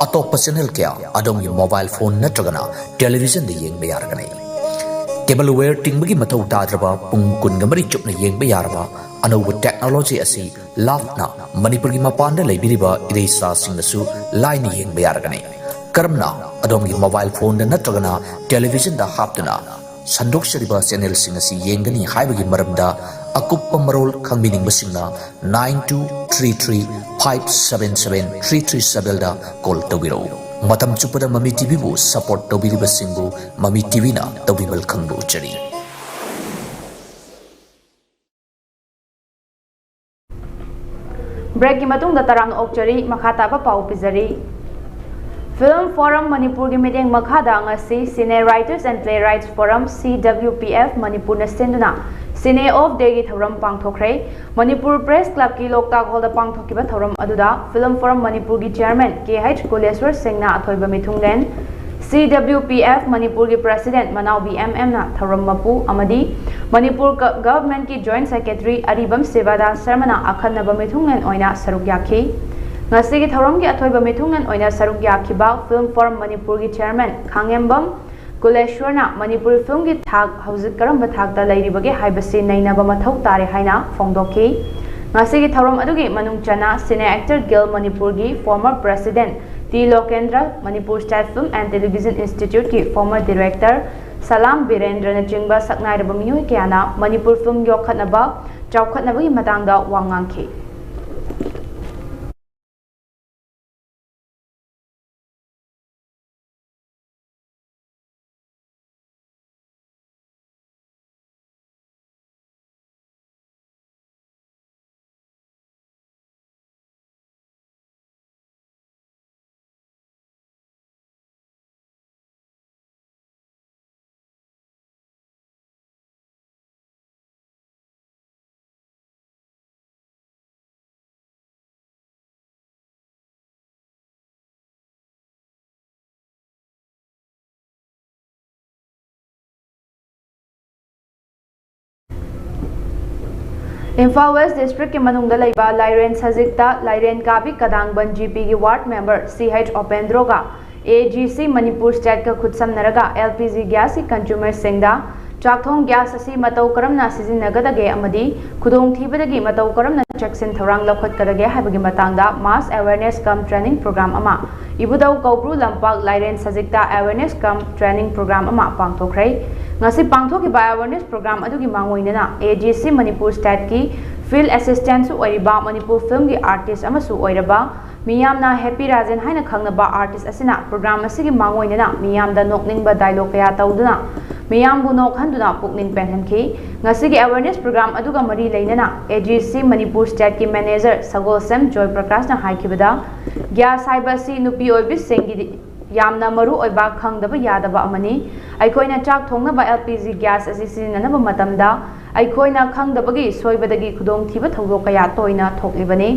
ꯑꯇꯣꯞꯄ channel ꯀꯌꯥ ꯑꯗꯣꯝꯒꯤ mobile phone ꯅꯠꯇ꯭ꯔꯒꯅ television ꯗ ꯌꯦꯡꯕ ꯌꯥꯔꯒꯅꯤ꯫ Cable wire ꯇꯤꯡꯕꯒꯤ ꯃꯊꯧ ꯇꯥꯗ꯭ꯔꯕ, ꯄꯨꯡ ꯀꯨꯟꯒ ꯃꯔꯤ ꯆꯨꯞꯅ ꯌꯦꯡꯕ ꯌꯥꯔꯕ ꯑꯅꯧꯕ technology ꯑꯁꯤ ꯂꯥꯞꯅ ꯃꯅꯤꯄꯨꯔꯒꯤ ꯃꯄꯥꯟꯗ ꯂꯩꯕꯤꯔꯤꯕ ꯏꯔꯩꯆꯥꯁꯤꯡꯅꯁꯨ ꯂꯥꯏꯅ ꯌꯦꯡꯕ ꯌꯥꯔꯒꯅꯤ꯫ ꯀꯔꯝꯅ ꯑꯗꯣꯝꯒꯤ mobile phone ꯗ ꯅꯠꯇ꯭ꯔꯒꯅ television ꯗ ꯍꯥꯞꯇꯨꯅ ꯁꯟꯗꯣꯛꯆꯔꯤꯕ channel ꯁꯤꯡ ꯑꯁꯤ ꯌꯦꯡꯒꯅꯤ ꯍꯥꯏꯕꯒꯤ ꯃꯔꯝꯗ ꯑꯀꯨꯞꯄ ꯃꯔꯣꯜ ꯈꯪꯕꯤꯅꯤꯡꯕꯁꯤꯡꯅ nine two three three five seven seven three three seven ꯗ call ꯇꯧꯕꯤꯔꯛꯎ꯫ ꯃꯇꯝ ꯆꯨꯞꯄꯗ ꯃꯃꯤ ꯇꯤꯚꯤꯕꯨ support ꯇꯧꯕꯤꯔꯤꯕꯁꯤꯡꯕꯨ ꯃꯃꯤ ꯇꯤꯚꯤꯅ ꯇꯧꯕꯤꯃꯜ ꯈꯪꯕ ꯎꯠꯆꯔꯤ꯫ Break ꯀꯤ ꯃꯇꯨꯡꯗ ꯇꯔꯥꯝꯅ ꯑꯣꯛꯆꯔꯤ꯫ ꯃꯈꯥ ꯇꯥꯕ ꯄꯥꯎ ꯄꯤꯖꯔꯤ꯫ Film Forum ꯃꯅꯤꯄꯨꯔꯒꯤ ꯃꯤꯠꯌꯦꯡ ꯃꯈꯥꯗ ꯉꯁꯤ Cine Writers and Playwrights Forum, C W P F, ꯃꯅꯤꯄꯨꯔꯅ ꯁꯤꯟꯗꯨꯅ Cine Off Day ꯒꯤ ꯊꯧꯔꯝ ꯄꯥꯡꯊꯣꯛꯈ꯭ꯔꯦ꯫ ꯃꯅꯤꯄꯨꯔ Press Club ꯀꯤ ꯂꯣꯛꯇꯥꯛ Hall ꯗ ꯄꯥꯡꯊꯣꯛꯈꯤꯕ ꯊꯧꯔꯝ ꯑꯗꯨꯗ Film Forum ꯃꯅꯤꯄꯨꯔꯒꯤ Chairman K H ꯀꯨꯂꯦꯁ꯭ꯋꯔ ꯁꯤꯡꯅ ꯑꯊꯣꯏꯕ ꯃꯤꯊꯨꯡꯂꯦꯟ, C W P F ꯃꯅꯤꯄꯨꯔꯒꯤ President ꯃꯅꯥꯎꯕꯤ M M ꯅ ꯊꯧꯔꯝ ꯃꯄꯨ ꯑꯃꯗꯤ ꯃꯅꯤꯄꯨꯔ ꯒ-, Government ꯀꯤ Joint Secretary ꯑꯔꯤꯕꯝ ꯁꯤꯕꯗꯥꯁ ꯁꯔꯃꯅ ꯑꯈꯟꯅꯕ ꯃꯤꯊꯨꯡꯂꯦꯟ ꯑꯣꯏꯅ ꯁꯔꯨꯛ ꯌꯥꯈꯤ꯫ ꯉꯁꯤꯒꯤ ꯊꯧꯔꯝꯒꯤ ꯑꯊꯣꯏꯕ ꯃꯤꯊꯨꯡꯂꯦꯟ ꯑꯣꯏꯅ ꯁꯔꯨꯛ ꯌꯥꯈꯤꯕ Film Forum ꯃꯅꯤꯄꯨꯔꯒꯤ Chairman ꯈꯥꯡꯉꯦꯝꯕꯝ ꯀꯨꯂꯦꯁ꯭ꯋꯔꯅ ꯃꯅꯤꯄꯨꯔꯤ film ꯒꯤ ꯊꯥꯛ ꯍꯧꯖꯤꯛ ꯀꯔꯝꯕ ꯊꯥꯛꯇ ꯂꯩꯔꯤꯕꯒꯦ ꯍꯥꯏꯕꯁꯤ ꯅꯩꯅꯕ ꯃꯊꯧ ꯇꯥꯔꯦ ꯍꯥꯏꯅ ꯐꯣꯡꯗꯣꯛꯈꯤ꯫ ꯉꯁꯤꯒꯤ ꯊꯧꯔꯝ ꯑꯗꯨꯒꯤ ꯃꯅꯨꯡ ꯆꯟꯅ Cine Actor Guild ꯃꯅꯤꯄꯨꯔꯒꯤ former President T Lokendra, Manipur State Film and Television Institute ꯀꯤ former Director ꯁꯂꯥꯝ ꯕꯤꯔꯦꯟꯗ꯭ꯔꯅꯆꯤꯡꯕ ꯁꯛꯅꯥꯏꯔꯕ ꯃꯤꯑꯣꯏ ꯀꯌꯥꯅ ꯃꯅꯤꯄꯨꯔ film ꯌꯣꯛꯈꯠꯅꯕ, ꯆꯥꯎꯈꯠꯅꯕꯒꯤ ꯃꯇꯥꯡꯗ ꯋꯥ ꯉꯥꯡꯈꯤ꯫ ꯏꯝꯐꯥꯜ ꯋꯦꯁ ꯗꯤꯁꯇ꯭ꯔꯤꯛꯀꯤ ꯃꯅꯨꯡꯗ ꯂꯩꯕ ꯂꯥꯏꯔꯦꯟ ꯁꯖꯤꯛꯇ ꯂꯥꯏꯔꯦꯟ ꯀꯥꯕꯤ ꯀꯗꯥꯡꯕꯟ ꯖꯤꯄꯤꯒꯤ ꯋꯥꯔꯗ ꯃꯦꯝꯕꯔ ꯁꯤ ꯑꯩꯆ ꯎꯄꯦꯟꯗ꯭ꯔꯣꯒ ꯑꯦ ꯖꯤ ꯁꯤ ꯃꯅꯤꯄꯨꯔ ꯁ꯭ꯇꯦꯠꯀ ꯈꯨꯠꯁꯝꯅꯔꯒ ꯑꯦꯜ ꯄꯤ ꯖꯤ ꯒ꯭ꯌꯥꯁꯀꯤ ꯀꯟꯖꯨꯃꯔꯁꯤꯡꯗ ꯆꯥꯛꯊꯣꯡ ꯒ꯭ꯌꯥꯁ ꯑꯁꯤ ꯃꯇꯧ ꯀꯔꯝꯅ ꯁꯤꯖꯤꯟꯅꯒꯗꯒꯦ ꯑꯃꯗꯤ ꯈꯨꯗꯣꯡꯊꯤꯕꯗꯒꯤ ꯃꯇꯧ ꯀꯔꯝꯅ ꯆꯦꯛꯁꯤꯟ ꯊꯧꯔꯥꯡ ꯂꯧꯈꯠꯀꯗꯒꯦ ꯍꯥꯏꯕꯒꯤ ꯃꯇꯥꯡꯗ mass awareness cum training program ꯑꯃ ꯏꯕꯨꯙꯧ ꯀꯧꯕ꯭ꯔꯨ ꯂꯝꯄꯥꯛ ꯂꯥꯏꯔꯦꯟ ꯁꯖꯤꯛꯇ awareness cum training program ꯑꯃ ꯄꯥꯡꯊꯣꯛꯈ꯭ꯔꯦ꯫ ꯉꯁꯤ ꯄꯥꯡꯊꯣꯛꯈꯤꯕ awareness program ꯑꯗꯨꯒꯤ ꯃꯥꯡꯑꯣꯏꯅꯅ ꯑꯦ ꯖꯤ ꯁꯤ ꯃꯅꯤꯄꯨꯔ ꯁ꯭ꯇꯦꯠꯀꯤ field assistant ꯁꯨ ꯑꯣꯏꯔꯤꯕ ꯃꯅꯤꯄꯨꯔ ꯐꯤꯜꯝꯒꯤ artist ꯑꯃꯁꯨ ꯑꯣꯏꯔꯕ ꯃꯤꯌꯥꯝꯅ ꯍꯦꯄꯤ ꯔꯥꯖꯦꯟ ꯍꯥꯏꯅ ꯈꯪꯅꯕ artist ꯑꯁꯤꯅ program ꯑꯁꯤꯒꯤ ꯃꯥꯡꯑꯣꯏꯅꯅ ꯃꯤꯌꯥꯝꯗ ꯅꯣꯛꯅꯤꯡꯕ dialogue ꯀꯌꯥ ꯇꯧꯗꯨꯅ ꯃꯤꯌꯥꯝꯕꯨ ꯅꯣꯛꯍꯟꯗꯨꯅ ꯄꯨꯛꯅꯤꯡ ꯄꯦꯜꯍꯟꯈꯤ꯫ ꯉꯁꯤꯒꯤ awareness program ꯑꯗꯨꯒ ꯃꯔꯤ ꯂꯩꯅꯅ ꯑꯦ ꯖꯤ ꯁꯤ ꯃꯅꯤꯄꯨꯔ ꯁ꯭ꯇꯦꯠꯀꯤ manager ꯁꯒꯣꯜꯁꯦꯝ ꯖꯣꯏ ꯄ꯭ꯔꯀꯥꯁꯅ ꯍꯥꯏꯈꯤꯕꯗ, ꯒ꯭ꯌꯥꯁ ꯍꯥꯏꯕ ꯑꯁꯤ ꯅꯨꯄꯤ ꯑꯣꯏꯕꯤꯁꯤꯡꯒꯤꯗꯤ ꯌꯥꯝꯅ ꯃꯔꯨ ꯑꯣꯏꯕ ꯈꯪꯗꯕ ꯌꯥꯗꯕ ꯑꯃꯅꯤ꯫ ꯑꯩꯈꯣꯏꯅ ꯆꯥꯛ ꯊꯣꯡꯅꯕ ꯑꯦꯜ ꯄꯤ ꯖꯤ ꯒ꯭ꯌꯥꯁ ꯑꯁꯤ ꯁꯤꯖꯤꯟꯅꯅꯕ ꯃꯇꯝꯗ ꯑꯩꯈꯣꯏꯅ ꯈꯪꯗꯕꯒꯤ ꯁꯣꯏꯕꯗꯒꯤ ꯈꯨꯗꯣꯡꯊꯤꯕ ꯊꯧꯗꯣꯛ ꯀꯌꯥ ꯇꯣꯏꯅ ꯊꯣꯛꯂꯤꯕꯅꯤ꯫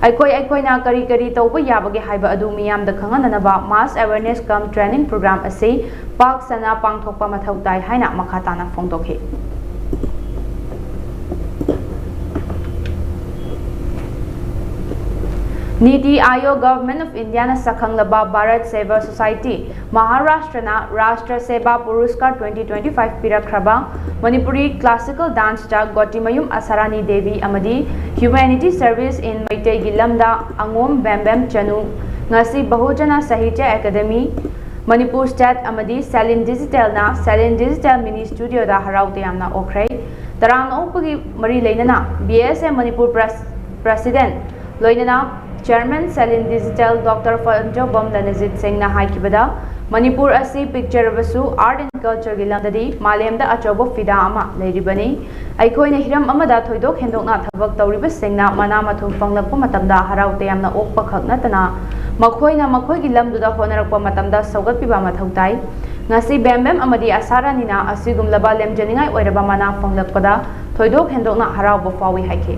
ꯑꯩꯈꯣꯏ ꯑꯩꯈꯣꯏꯅ ꯀꯔꯤ ꯀꯔꯤ ꯇꯧꯕ ꯌꯥꯕꯒꯦ ꯍꯥꯏꯕ ꯑꯗꯨ ꯃꯤꯌꯥꯝꯗ ꯈꯪꯍꯟꯅꯅꯕ mass awareness cum training program ꯑꯁꯤ ꯄꯥꯛ ꯁꯟꯅ ꯄꯥꯡꯊꯣꯛꯄ ꯃꯊꯧ ꯇꯥꯏ ꯍꯥꯏꯅ ꯃꯈꯥ ꯇꯥꯅ ꯐꯣꯡꯗꯣꯛꯈꯤ꯫ ꯅꯤꯇꯤ ꯑꯥꯌꯣꯒ Government of India ꯅ ꯁꯛꯈꯪꯂꯕ ꯚꯥꯔꯠ ꯁꯦꯕꯥ ꯁꯣꯁꯥꯏꯇꯤ ꯃꯍꯥꯔꯥꯁꯇ꯭ꯔꯅ ꯔꯥꯁꯇ꯭ꯔ ꯁꯦꯕꯥ ꯄꯨꯔꯁꯀꯥꯔ twenty twenty-five ꯄꯤꯔꯛꯈ꯭ꯔꯕ Manipuri classical dance ꯇ ꯒꯣꯇꯤꯃꯌꯨꯝ ꯑꯁꯥꯔꯥꯅꯤ ꯗꯦꯕꯤ ꯑꯃꯗꯤ Humanity Service in ꯃꯩꯇꯩꯒꯤ ꯂꯝꯗ ꯑꯉꯣꯝ ꯕꯦꯝꯕꯦꯝ ꯆꯅꯨ ꯉꯁꯤ ꯕꯍꯨꯖꯅ ꯁꯥꯍꯤꯇ꯭ꯌ ꯑꯦꯀꯥꯗꯦꯃꯤ, ꯃꯅꯤꯄꯨꯔ ꯁ꯭ꯇꯦꯠ ꯑꯃꯗꯤ ꯁꯦꯂꯤꯟ ꯗꯤꯖꯤꯇꯦꯜꯅ ꯁꯦꯂꯤꯟ ꯗꯤꯖꯤꯇꯦꯜ ꯃꯤꯅꯤ ꯁ꯭ꯇꯨꯗꯤꯑꯣꯗ ꯍꯔꯥꯎ ꯇꯌꯥꯝꯅ ꯑꯣꯛꯈ꯭ꯔꯦ꯫ ꯇꯔꯥꯝꯅ ꯑꯣꯛꯄꯒꯤ ꯃꯔꯤ ꯂꯩꯅꯅ ꯕꯤ ꯑꯦꯁ ꯑꯦ ꯃꯅꯤꯄꯨꯔ ꯄ꯭ꯔꯦꯁ-, ꯄ꯭ꯔꯦꯁꯤꯗꯦꯟꯠ ꯂꯣꯏꯅꯅ ꯆꯦꯌꯔꯃꯦꯟ ꯁꯦꯂꯤꯟ ꯗꯤꯖꯤꯇꯦꯜ ꯗꯣꯛꯇꯔ ꯐꯟꯖꯣꯕꯝ ꯂꯅꯖꯤꯠ ꯁꯤꯡꯅ ꯍꯥꯏꯈꯤꯕꯗ, ꯃꯅꯤꯄꯨꯔ ꯑꯁꯤ ꯄꯤꯛꯆꯔꯕꯁꯨ art and culture ꯒꯤ ꯂꯝꯗꯗꯤ ꯃꯥꯂꯦꯝꯗ ꯑꯆꯧꯕ ꯐꯤꯗꯥ ꯑꯃ ꯂꯩꯔꯤꯕꯅꯤ꯫ ꯑꯩꯈꯣꯏꯅ ꯍꯤꯔꯝ ꯑꯃꯗ ꯊꯣꯏꯗꯣꯛ ꯍꯦꯟꯗꯣꯛꯅ ꯊꯕꯛ ꯇꯧꯔꯤꯕꯁꯤꯡꯅ ꯃꯅꯥ ꯃꯊꯨꯝ ꯐꯪꯂꯛꯄ ꯃꯇꯝꯗ ꯍꯔꯥꯎ ꯇꯌꯥꯝꯅ ꯑꯣꯛꯄ ꯈꯛ ꯅꯠꯇꯅ, ꯃꯈꯣꯏꯅ ꯃꯈꯣꯏꯒꯤ ꯂꯝꯗꯨꯗ ꯍꯣꯠꯅꯔꯛꯄ ꯃꯇꯝꯗ ꯁꯧꯒꯠꯄꯤꯕ ꯃꯊꯧ ꯇꯥꯏ꯫ ꯉꯁꯤ ꯕꯦꯝꯕꯦꯝ ꯑꯃꯗꯤ ꯑꯁꯥꯔꯥꯅꯤꯅ ꯑꯁꯤꯒꯨꯝꯂꯕ ꯂꯦꯝꯖꯅꯤꯡꯉꯥꯏ ꯑꯣꯏꯔꯕ ꯃꯅꯥ ꯐꯪꯂꯛꯄꯗ ꯊꯣꯏꯗꯣꯛ ꯍꯦꯟꯗꯣꯛꯅ ꯍꯔꯥꯎꯕ ꯐꯥꯎꯏ ꯍꯥꯏꯈꯤ꯫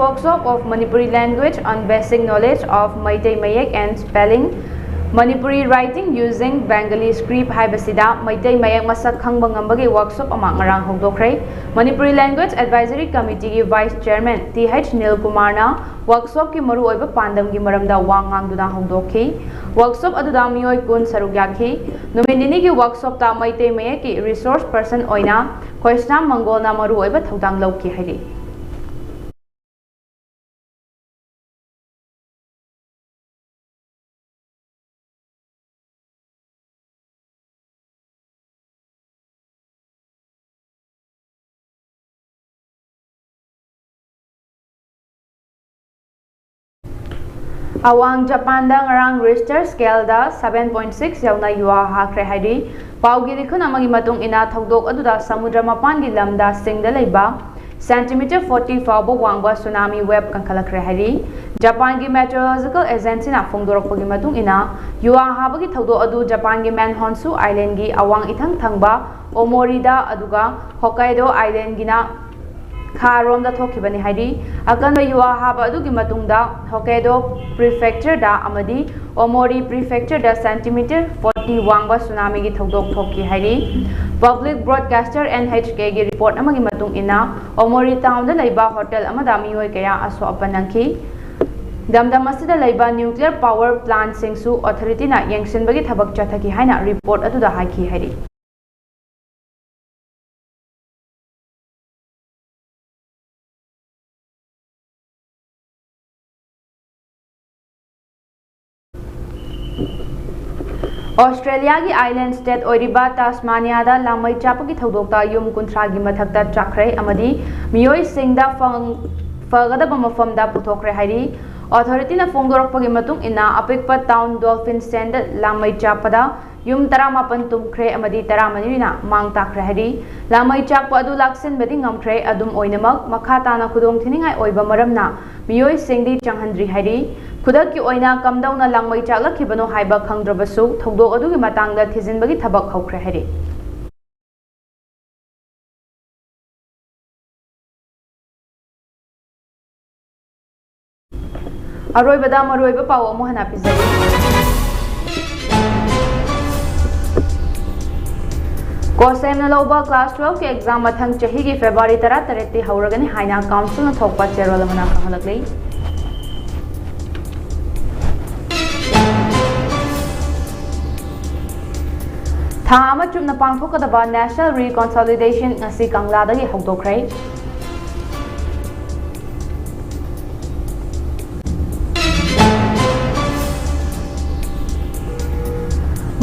Workshop of Manipuri Language on Basic Knowledge of Meitei Mayek and Spelling, Manipuri Writing Using Bengali Script ꯍꯥꯏꯕꯁꯤꯗ ꯃꯩꯇꯩ ꯃꯌꯦꯛ ꯃꯁꯛ ꯈꯪꯕ ꯉꯝꯕꯒꯤ workshop ꯑꯃ ꯉꯔꯥꯡ ꯍꯧꯗꯣꯛꯈ꯭ꯔꯦ꯫ Manipuri Language Advisory Committeeꯒꯤ Vice Chairman T H ꯅꯤꯜ ꯀꯨꯃꯥꯔꯅ workshopꯀꯤ ꯃꯔꯨꯑꯣꯏꯕ ꯄꯥꯟꯗꯝꯒꯤ ꯃꯔꯝꯗ ꯋꯥ ꯉꯥꯡꯗꯨꯅ ꯍꯧꯗꯣꯛꯈꯤ꯫ Workshop ꯑꯗꯨꯗ ꯃꯤꯑꯣꯏ ꯀꯨꯟ ꯁꯔꯨꯛ ꯌꯥꯈꯤ꯫ ꯅꯨꯃꯤꯠ ꯅꯤꯅꯤꯒꯤ workshopꯇ ꯃꯩꯇꯩ ꯃꯌꯦꯛꯀꯤ resource person ꯑꯣꯏꯅ ꯈꯣꯏꯁꯅꯥꯝ ꯃꯪꯒꯣꯜꯅ ꯃꯔꯨꯑꯣꯏꯕ ꯊꯧꯗꯥꯡ ꯂꯧꯈꯤ ꯍꯥꯏꯔꯤ꯫ ꯑꯋꯥꯡ ꯖꯄꯥꯟꯗ ꯉꯔꯥꯡ Richter scaleꯗ seven point six ꯌꯧꯅ ꯌꯨꯍꯥ ꯍꯥꯈ꯭ꯔꯦ ꯍꯥꯏꯔꯤ꯫ ꯄꯥꯎꯒꯤ ꯂꯤꯈꯨꯟ ꯑꯃꯒꯤ ꯃꯇꯨꯡ ꯏꯟꯅ, ꯊꯧꯗꯣꯛ ꯑꯗꯨꯗ ꯁꯃꯨꯗ꯭ꯔ ꯃꯄꯥꯟꯒꯤ ꯂꯝꯗ ꯁꯤꯡꯗ ꯂꯩꯕ centimeter forty ꯐꯥꯎꯕ ꯋꯥꯡꯕ tsunami wave ꯀꯟꯈꯠꯂꯛꯈ꯭ꯔꯦ ꯍꯥꯏꯔꯤ꯫ ꯖꯄꯥꯟꯒꯤ Meteorological Agencyꯅ ꯐꯣꯡꯗꯣꯔꯛꯄꯒꯤ ꯃꯇꯨꯡ ꯏꯟꯅ, ꯌꯨꯍꯥ ꯍꯥꯕꯒꯤ ꯊꯧꯗꯣꯛ ꯑꯗꯨ ꯖꯄꯥꯟꯒꯤ Manhonshu Islandꯒꯤ ꯑꯋꯥꯡ ꯏꯊꯪ ꯊꯪꯕ Omorida ꯑꯗꯨꯒ Hokkaido Islandꯒꯤꯅ ꯈꯥꯔꯣꯝꯗ ꯊꯣꯛꯈꯤꯕꯅꯤ ꯍꯥꯏꯔꯤ꯫ ꯑꯀꯟꯕ ꯌꯨꯍꯥ ꯍꯥꯕ ꯑꯗꯨꯒꯤ ꯃꯇꯨꯡꯗ Hokkaido Prefectureꯗ ꯑꯃꯗꯤ Omori Prefectureꯗ centimeter forty ꯋꯥꯡꯕ tsunamiꯒꯤ ꯊꯧꯗꯣꯛ ꯊꯣꯛꯈꯤ ꯍꯥꯏꯔꯤ꯫ Public Broadcaster N H Kꯒꯤ report ꯑꯃꯒꯤ ꯃꯇꯨꯡ ꯏꯟꯅ, Omori townꯗ ꯂꯩꯕ hotel ꯑꯃꯗ ꯃꯤꯑꯣꯏ ꯀꯌꯥ ꯑꯁꯣꯛ ꯑꯄꯟ ꯅꯪꯈꯤ꯫ ꯗꯝꯗꯝ ꯑꯁꯤꯗ ꯂꯩꯕ nuclear power plantꯁꯤꯡꯁꯨ authorityꯅ ꯌꯦꯡꯁꯤꯟꯕꯒꯤ ꯊꯕꯛ ꯆꯠꯊꯈꯤ ꯍꯥꯏꯅ report ꯑꯗꯨꯗ ꯍꯥꯏꯈꯤ ꯍꯥꯏꯔꯤ꯫ Australiaꯒꯤ island state ꯑꯣꯏꯔꯤꯕ Tasmaniaꯗ ꯂꯥꯡꯃꯩ ꯆꯥꯛꯄꯒꯤ ꯊꯧꯗꯣꯛꯇ ꯌꯨꯝ ꯀꯨꯟꯊ꯭ꯔꯥꯒꯤ ꯃꯊꯛꯇ ꯆꯥꯛꯈ꯭ꯔꯦ ꯑꯃꯗꯤ ꯃꯤꯑꯣꯏꯁꯤꯡꯗ ꯐꯪ-, ꯐꯒꯗꯕ ꯃꯐꯝꯗ ꯄꯨꯊꯣꯛꯈ꯭ꯔꯦ ꯍꯥꯏꯔꯤ꯫ Authorityꯅ ꯐꯣꯡꯗꯣꯔꯛꯄꯒꯤ ꯃꯇꯨꯡ ꯏꯟꯅ, ꯑꯄꯤꯛꯄ town Dolphin Sandꯗ ꯂꯥꯡꯃꯩ ꯆꯥꯛꯄꯗ ꯌꯨꯝ ꯇꯔꯥꯃꯥꯄꯟ ꯇꯨꯝꯈ꯭ꯔꯦ ꯑꯃꯗꯤ ꯇꯔꯥꯃꯔꯤꯅ ꯃꯥꯡ ꯇꯥꯛꯈ꯭ꯔꯦ ꯍꯥꯏꯔꯤ꯫ ꯂꯥꯡꯃꯩ ꯆꯥꯛꯄ ꯑꯗꯨ ꯂꯥꯛꯁꯤꯟꯕꯗꯤ ꯉꯝꯈ꯭ꯔꯦ, ꯑꯗꯨꯝ ꯑꯣꯏꯅꯃꯛ, ꯃꯈꯥ ꯇꯥꯅ ꯈꯨꯗꯣꯡꯊꯤꯅꯤꯡꯉꯥꯏ ꯑꯣꯏꯕ ꯃꯔꯝꯅ ꯃꯤꯑꯣꯏꯁꯤꯡꯗꯤ ꯆꯪꯍꯟꯗ꯭ꯔꯤ ꯍꯥꯏꯔꯤ꯫ ꯈꯨꯗꯛꯀꯤ ꯑꯣꯏꯅ ꯀꯝꯗꯧꯅ ꯂꯥꯡꯃꯩ ꯆꯥꯛꯂꯛꯈꯤꯕꯅꯣ ꯍꯥꯏꯕ ꯈꯪꯗ꯭ꯔꯕꯁꯨ, ꯊꯧꯗꯣꯛ ꯑꯗꯨꯒꯤ ꯃꯇꯥꯡꯗ ꯊꯤꯖꯤꯟꯕꯒꯤ ꯊꯕꯛ ꯍꯧꯈ꯭ꯔꯦ ꯍꯥꯏꯔꯤ꯫ ꯑꯔꯣꯏꯕꯗ ꯃꯔꯨꯑꯣꯏꯕ ꯄꯥꯎ ꯑꯃꯨꯛ ꯍꯟꯅ ꯄꯤꯖꯔꯤ꯫ ꯀꯣꯁꯦꯝꯅ ꯂꯧꯕ class twelve ꯀꯤ exam ꯃꯊꯪ ꯆꯍꯤꯒꯤ February ꯇꯔꯥꯇꯔꯦꯠꯇꯤ ꯍꯧꯔꯒꯅꯤ ꯍꯥꯏꯅ council ꯅ ꯊꯣꯛꯄ ꯆꯦꯔꯣꯜ ꯑꯃꯅ ꯈꯪꯍꯜꯂꯛꯂꯤ꯫ ꯊꯥ ꯑꯃ ꯆꯨꯞꯅ ꯄꯥꯡꯊꯣꯛꯀꯗꯕ National Reconciliation ꯉꯁꯤ ꯀꯪꯂꯥꯗꯒꯤ ꯍꯧꯗꯣꯛꯈ꯭ꯔꯦ꯫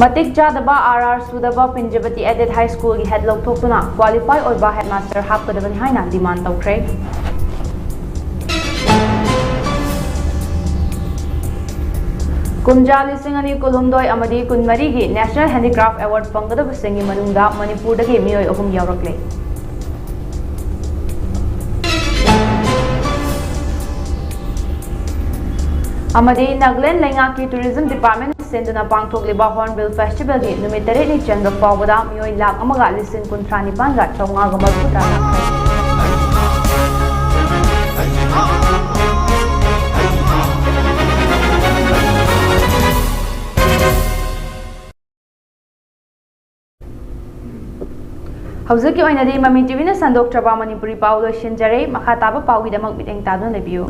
ꯃꯇꯤꯛ ꯆꯥꯗꯕ, R R ꯁꯨꯗꯕ ꯄꯤꯟꯖꯕꯇꯤ Aided High School ꯒꯤ head ꯂꯧꯊꯣꯛꯇꯨꯅ qualify ꯑꯣꯏꯕ headmaster ꯍꯥꯞꯀꯗꯕꯅꯤ ꯍꯥꯏꯅ demand ꯇꯧꯈ꯭ꯔꯦ꯫ ꯀꯨꯝꯖꯥ ꯂꯤꯁꯤꯡ ꯑꯅꯤ ꯀꯨꯟꯍꯨꯝꯗꯣꯏ ꯑꯃꯗꯤ ꯀꯨꯟꯃꯔꯤꯒꯤ National Handicraft Award ꯐꯪꯒꯗꯕꯁꯤꯡꯒꯤ ꯃꯅꯨꯡꯗ ꯃꯅꯤꯄꯨꯔꯗꯒꯤ ꯃꯤꯑꯣꯏ ꯑꯍꯨꯝ ꯌꯥꯎꯔꯛꯂꯦ꯫ ꯑꯃꯗꯤ ꯅꯥꯒꯥꯂꯦꯟ ꯂꯩꯉꯥꯛꯀꯤ Tourism Department ꯁꯤꯟꯗꯨꯅ ꯄꯥꯡꯊꯣꯛꯂꯤꯕ Hornbill Festival ꯒꯤ ꯅꯨꯃꯤꯠ ꯇꯔꯦꯠꯅꯤ ꯆꯟꯕ ꯐꯥꯎꯕꯗ ꯃꯤꯑꯣꯏ ꯂꯥꯈ ꯑꯃꯒ ꯂꯤꯁꯤꯡ ꯀꯨꯟꯊ꯭ꯔꯥ ꯅꯤꯄꯥꯟꯒ ꯆꯥꯝꯃꯉꯥꯒ ꯃꯔꯤꯐꯨꯇꯔꯥ ꯂꯥꯛꯈ꯭ꯔꯦ꯫ ꯍꯧꯖꯤꯛꯀꯤ ꯑꯣꯏꯅꯗꯤ ꯃꯃꯤ ꯇꯤꯚꯤꯅ ꯁꯟꯗꯣꯛꯆꯕ ꯃꯅꯤꯄꯨꯔꯤ ꯄꯥꯎ ꯂꯣꯏꯁꯤꯟꯖꯔꯦ꯫ ꯃꯈꯥ ꯇꯥꯕ ꯄꯥꯎꯒꯤꯗꯃꯛ ꯃꯤꯠꯌꯦꯡ ꯇꯥꯗꯨꯅ ꯂꯩꯕꯤꯌꯨ꯫